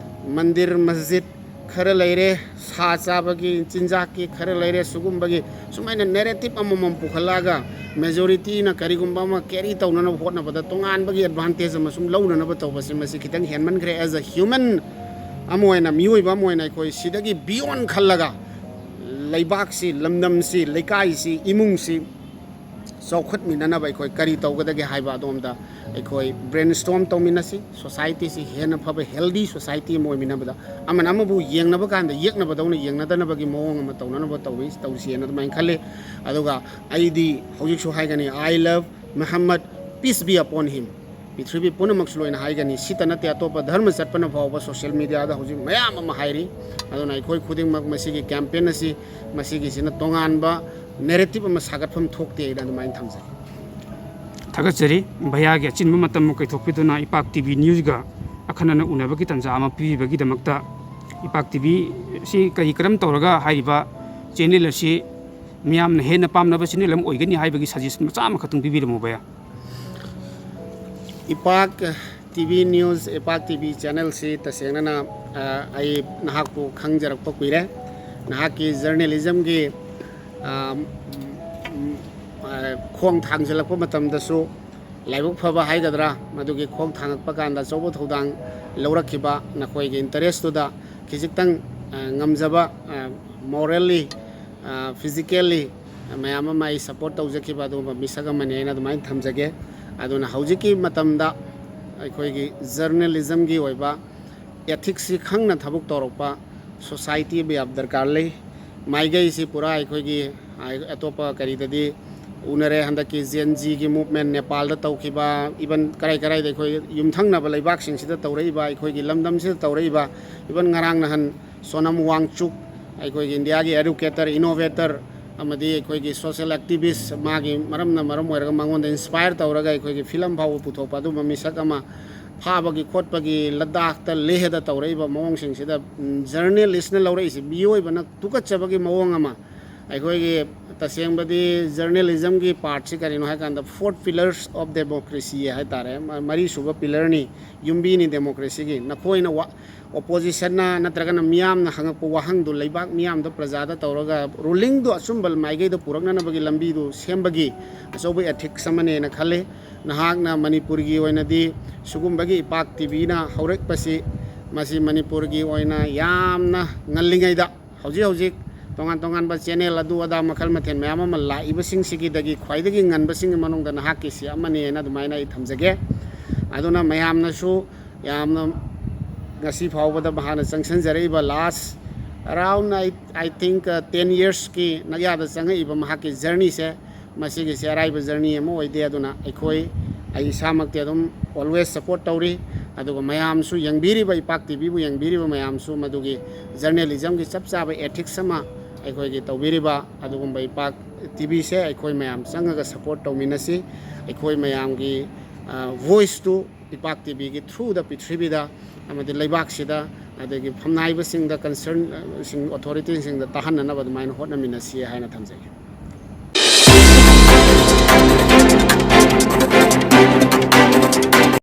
ꯃꯟꯗꯤꯔ ꯃꯁꯖꯤꯗ ꯈꯔ ꯂꯩꯔꯦ, ꯁꯥ ꯆꯥꯕꯒꯤ ꯆꯤꯟꯖꯥꯛꯀꯤ ꯈꯔ ꯂꯩꯔꯦ, ꯁꯤꯒꯨꯝꯕꯒꯤ ꯁꯨꯃꯥꯏꯅ narrative ꯑꯃꯃꯝ ꯄꯨꯈꯠꯂꯛꯑꯒ majority ꯅ ꯀꯔꯤꯒꯨꯝꯕ ꯑꯃ carry ꯇꯧꯅꯅꯕ ꯍꯣꯠꯅꯕꯗ ꯇꯣꯉꯥꯟꯕꯒꯤ advantage ꯑꯃ ꯁꯨꯝ ꯂꯧꯅꯅꯕ ꯇꯧꯕꯁꯦ, ꯃꯁꯤ ꯈꯤꯇꯪ ꯍꯦꯟꯃꯟꯈ꯭ꯔꯦ꯫ As a human ꯑꯃ ꯑꯣꯏꯅ, ꯃꯤꯑꯣꯏꯕ ꯑꯃ ꯑꯣꯏꯅ ꯑꯩꯈꯣꯏ ꯁꯤꯗꯒꯤ beyond ꯈꯜꯂꯒ ꯂꯩꯕꯥꯛꯁꯤ, ꯂꯝꯗꯝꯁꯤ, ꯂꯩꯀꯥꯏꯁꯤ, ꯏꯃꯨꯡꯁꯤ ꯆꯥꯎꯈꯠꯃꯤꯟꯅꯅꯕ ꯑꯩꯈꯣꯏ ꯀꯔꯤ ꯇꯧꯒꯗꯒꯦ ꯍꯥꯏꯕ ꯑꯗꯣꯝꯗ ꯑꯩꯈꯣꯏ brainstorm ꯇꯧꯃꯤꯟꯅꯁꯤ꯫ Society ꯁꯤ ꯍꯦꯟꯅ ꯐꯕ healthy society ꯑꯃ ꯑꯣꯏꯃꯤꯟꯅꯕꯗ, ꯑꯃꯅ ꯑꯃꯕꯨ ꯌꯦꯡꯅꯕ ꯀꯥꯟꯗ ꯌꯦꯛꯅꯕꯗꯧꯅ ꯌꯦꯡꯅꯗꯅꯕꯒꯤ ꯃꯑꯣꯡ ꯑꯃ ꯇꯧꯅꯅꯕ ꯇꯧꯏ, ꯇꯧꯁꯤꯅ ꯑꯗꯨꯃꯥꯏꯅ ꯈꯜꯂꯤ꯫ ꯑꯗꯨꯒ ꯑꯩꯗꯤ ꯍꯧꯖꯤꯛꯁꯨ ꯍꯥꯏꯒꯅꯤ, "I love Muhammad, peace be upon him." ꯄ꯭ꯔꯤꯊꯤꯕꯤ ꯄꯨꯝꯅꯃꯛꯁꯨ ꯂꯣꯏꯅ ꯍꯥꯏꯒꯅꯤ꯫ ꯁꯤꯇ ꯅꯠꯇꯦ, ꯑꯇꯣꯞꯄ ꯙꯔꯃ ꯆꯠꯄꯅ ꯐꯥꯎꯕ social media ꯗ ꯍꯧꯖꯤꯛ ꯃꯌꯥꯝ ꯑꯃ ꯍꯥꯏꯔꯤ꯫ ꯑꯗꯨꯅ ꯑꯩꯈꯣꯏ ꯈꯨꯗꯤꯡꯃꯛ ꯃꯁꯤꯒꯤ campaign ꯑꯁꯤ, ꯃꯁꯤꯒꯤꯁꯤꯅ ꯇꯣꯉꯥꯟꯕ narrative ꯑꯃ ꯁꯥꯒꯠꯐꯝ ꯊꯣꯛꯇꯦ ꯍꯥꯏꯅ ꯑꯗꯨꯃꯥꯏꯅ ꯊꯝꯖꯒꯦ꯫ ꯊꯥꯒꯠꯆꯔꯤ꯫ ꯚꯩꯌꯥꯒꯤ ꯑꯆꯤꯟꯕ ꯃꯇꯝ ꯑꯃ ꯀꯥꯏꯊꯣꯛꯄꯤꯗꯨꯅ ꯏꯄꯥꯛ ꯇꯤ ꯚꯤ news ꯒ ꯑꯈꯟꯅꯅ ꯎꯅꯕꯒꯤ ꯇꯥꯟꯖꯥ ꯑꯃ ꯄꯤꯕꯤꯕꯒꯤꯗꯃꯛꯇ꯫ ꯏꯄꯥꯛ ꯇꯤ ꯚꯤ ꯁꯤ ꯀꯔꯤ ꯀꯔꯝ ꯇꯧꯔꯒ ꯍꯥꯏꯔꯤꯕ channel ꯑꯁꯤ ꯃꯤꯌꯥꯝꯅ ꯍꯦꯟꯅ ꯄꯥꯝꯅꯕ channel ꯑꯃ ꯑꯣꯏꯒꯅꯤ ꯍꯥꯏꯕꯒꯤ suggestion ꯃꯆꯥ ꯑꯃꯈꯛꯇꯪ ꯄꯤꯕꯤꯔꯝꯃꯨ, ꯚꯩꯌꯥ꯫ ꯏꯄꯥꯛ ꯇꯤ ꯚꯤ news, ꯏꯄꯥꯛ ꯇꯤ ꯚꯤ channel ꯁꯤ ꯇꯁꯦꯡꯅꯅ, ꯑ, ꯑꯩ ꯅꯍꯥꯛꯄꯨ ꯈꯪꯖꯔꯛꯄ ꯀꯨꯏꯔꯦ꯫ ꯅꯍꯥꯛꯀꯤ journalism ꯒꯤ, ꯑ, ꯎꯝ, ꯑ, ꯈꯣꯡ ꯊꯥꯡꯖꯤꯜꯂꯛꯄ ꯃꯇꯝꯗꯁꯨ ꯂꯥꯏꯕꯛ ꯐꯕ ꯍꯥꯏꯒꯗ꯭ꯔꯥ, ꯃꯗꯨꯒꯤ ꯈꯣꯡ ꯊꯥꯡꯉꯛꯄ ꯀꯥꯟꯗ ꯑꯆꯧꯕ ꯊꯧꯗꯥꯡ ꯂꯧꯔꯛꯈꯤꯕ ꯅꯈꯣꯏꯒꯤ interest-ꯇꯨꯗ ꯈꯤꯖꯤꯛꯇꯪ, ꯑ, ꯉꯝꯖꯕ, ꯑ, morally, ꯑ, physically, ꯑ, ꯃꯌꯥꯝ ꯑꯃ ꯑꯩ support ꯇꯧꯖꯈꯤꯕ ꯑꯗꯨꯒꯨꯝꯕ ꯃꯤꯁꯛ ꯑꯃꯅꯤ ꯍꯥꯏꯅ ꯑꯗꯨꯃꯥꯏꯅ ꯊꯝꯖꯒꯦ꯫ ꯑꯗꯨꯅ ꯍꯧꯖꯤꯛꯀꯤ ꯃꯇꯝꯗ ꯑꯩꯈꯣꯏꯒꯤ journalism-ꯒꯤ ꯑꯣꯏꯕ ethics-ꯁꯤ ꯈꯪꯅ ꯊꯕꯛ ꯇꯧꯔꯛꯄ society ꯑꯃ ꯌꯥꯝ ꯗꯔꯀꯥꯔ ꯂꯩ꯫ ꯃꯥꯏꯀꯩꯁꯤ ꯄꯨꯔꯥ ꯑꯩꯈꯣꯏꯒꯤ, ꯑ, ꯑꯇꯣꯞꯄ ꯀꯔꯤꯗꯗꯤ ꯎꯅꯔꯦ꯫ ꯍꯟꯗꯛꯀꯤ Gen Z-ꯒꯤ movement ꯅꯦꯄꯥꯜꯗ ꯇꯧꯈꯤꯕ, even ꯀꯔꯥꯏ ꯀꯔꯥꯏꯗ ꯑꯩꯈꯣꯏ ꯌꯨꯝꯊꯪꯅꯕ ꯂꯩꯕꯥꯛꯁꯤꯡꯁꯤꯗ ꯇꯧꯔꯛꯏꯕ, ꯑꯩꯈꯣꯏꯒꯤ ꯂꯝꯗꯝꯁꯤꯗ ꯇꯧꯔꯛꯏꯕ, even ꯉꯔꯥꯡ ꯅꯍꯥꯟ ꯁꯣꯅꯝ ꯋꯥꯡꯆꯨꯛ, ꯑꯩꯈꯣꯏꯒꯤ ꯏꯟꯗꯤꯌꯥꯒꯤ educator, innovator, ꯑꯃꯗꯤ ꯑꯩꯈꯣꯏꯒꯤ social activist, ꯃꯥꯒꯤ ꯃꯔꯝꯅ ꯃꯔꯝ ꯑꯣꯏꯔꯒ ꯃꯉꯣꯟꯗ inspire ꯇꯧꯔꯒ ꯑꯩꯈꯣꯏꯒꯤ film ꯐꯥꯎꯕ ꯄꯨꯊꯣꯛꯄ ꯑꯗꯨꯝꯕ ꯃꯤꯁꯛ ꯑꯃ ꯐꯥꯕꯒꯤ ꯈꯣꯠꯄꯒꯤ ꯂꯗꯥꯈꯇ, ꯂꯦꯍꯗ ꯇꯧꯔꯛꯏꯕ ꯃꯑꯣꯡꯁꯤꯡꯁꯤꯗ, ꯎꯝ, journalist-ꯅ ꯂꯧꯔꯛꯏꯁꯤ ꯃꯤꯑꯣꯏꯕꯅ ꯇꯨꯀꯠꯆꯕꯒꯤ ꯃꯑꯣꯡ ꯑꯃ꯫ ꯑꯩꯈꯣꯏꯒꯤ ꯇꯁꯦꯡꯕꯗꯤ journalism-ꯒꯤ part-ꯁꯤ ꯀꯔꯤꯅꯣ ꯍꯥꯏ ꯀꯥꯟꯗ, four pillars of democracy ꯍꯥꯏ ꯇꯥꯔꯦ, ꯃ-, ꯃꯔꯤꯁꯨꯕ pillar-ꯅꯤ, ꯌꯨꯝꯕꯤꯅꯤ democracy-ꯒꯤ꯫ ꯅꯈꯣꯏꯅ ꯋꯥ-, opposition-ꯅ ꯅꯠꯇ꯭ꯔꯒꯅ ꯃꯤꯌꯥꯝꯅ ꯍꯪꯉꯛꯄ ꯋꯥꯍꯪꯗꯨ ꯂꯩꯕꯥꯛ ꯃꯤꯌꯥꯝꯗ, ꯄ꯭ꯔꯖꯥꯗ ꯇꯧꯔꯒ ruling-ꯗꯨ ꯑꯆꯨꯝꯕ ꯃꯥꯏꯀꯩꯗ ꯄꯨꯔꯛꯅꯅꯕꯒꯤ ꯂꯝꯕꯤꯗꯨ ꯁꯦꯝꯕꯒꯤ ꯑꯆꯧꯕ ethics ꯑꯃꯅꯦꯅ ꯈꯜꯂꯤ꯫ ꯅꯍꯥꯛꯅ ꯃꯅꯤꯄꯨꯔꯒꯤ ꯑꯣꯏꯅꯗꯤ ꯁꯤꯒꯨꯝꯕꯒꯤ ꯏꯄꯥꯛ T V-ꯅ ꯍꯧꯔꯛꯄꯁꯤ, ꯃꯁꯤ ꯃꯅꯤꯄꯨꯔꯒꯤ ꯑꯣꯏꯅ ꯌꯥꯝꯅ ꯉꯜꯂꯤꯉꯩꯗ, ꯍꯧꯖꯤꯛ ꯍꯧꯖꯤꯛ ꯇꯣꯉꯥꯟ ꯇꯣꯉꯥꯟꯕ channel ꯑꯗꯨ ꯑꯗꯥ ꯃꯈꯜ ꯃꯊꯦꯜ ꯃꯌꯥꯝ ꯑꯃ ꯂꯥꯛꯏꯕꯁꯤꯡꯁꯤꯒꯤꯗꯒꯤ ꯈ꯭ꯋꯥꯏꯗꯒꯤ ꯉꯟꯕꯁꯤꯡꯒꯤ ꯃꯅꯨꯡꯗ ꯅꯍꯥꯛꯀꯤꯁꯤ ꯑꯃꯅꯦꯅ ꯑꯗꯨꯃꯥꯏꯅ ꯑꯩ ꯊꯝꯖꯒꯦ꯫ ꯑꯗꯨꯅ ꯃꯌꯥꯝꯅꯁꯨ ꯌꯥꯝꯅ ꯉꯁꯤ ꯐꯥꯎꯕꯗ ꯃꯍꯥꯛꯅ ꯆꯪꯁꯤꯟꯖꯔꯛꯏꯕ last around, I, I think, uh, ten years-ꯀꯤ ꯅꯛꯌꯥꯗ ꯆꯪꯉꯛꯏꯕ ꯃꯍꯥꯛꯀꯤ journey-ꯁꯦ, ꯃꯁꯤꯒꯤꯁꯦ ꯑꯔꯥꯏꯕ journey ꯑꯃ ꯑꯣꯏꯗꯦ꯫ ꯑꯗꯨꯅ ꯑꯩꯈꯣꯏ, ꯑꯩ ꯏꯁꯥꯃꯛꯇꯤ ꯑꯗꯨꯝ always support ꯇꯧꯔꯤ, ꯑꯗꯨꯒ ꯃꯌꯥꯝꯁꯨ ꯌꯦꯡꯕꯤꯔꯤꯕ, ꯏꯄꯥꯛ T V-ꯕꯨ ꯌꯦꯡꯕꯤꯔꯤꯕ ꯃꯌꯥꯝꯁꯨ ꯃꯗꯨꯒꯤ journalism-ꯒꯤ ꯆꯞ ꯆꯥꯕ ethics ꯑꯃ ꯑꯩꯈꯣꯏꯒꯤ ꯇꯧꯕꯤꯔꯤꯕ ꯑꯗꯨꯒꯨꯝꯕ ꯏꯄꯥꯛ T V-ꯁꯦ ꯑꯩꯈꯣꯏ ꯃꯌꯥꯝ ꯆꯪꯉꯒ support ꯇꯧꯃꯤꯟꯅꯁꯤ꯫ ꯑꯩꯈꯣꯏ ꯃꯌꯥꯝꯒꯤ, ꯑ, voice-ꯇꯨ ꯏꯄꯥꯛ T V-ꯒꯤ through-ꯗ ꯄ꯭ꯔꯤꯊꯤꯕꯤꯗ ꯑꯃꯗꯤ ꯂꯩꯕꯥꯛꯁꯤꯗ, ꯑꯗꯒꯤ ꯐꯝꯅꯥꯏꯕꯁꯤꯡꯗ, concern, ꯑ, ꯁꯤꯡ, authority-ꯁꯤꯡꯗ ꯇꯥꯍꯟꯅꯅꯕ ꯑꯗꯨꯃꯥꯏꯅ ꯍꯣꯠꯅꯃꯤꯟꯅꯁꯤ ꯍꯥꯏꯅ ꯊꯝꯖꯒꯦ꯫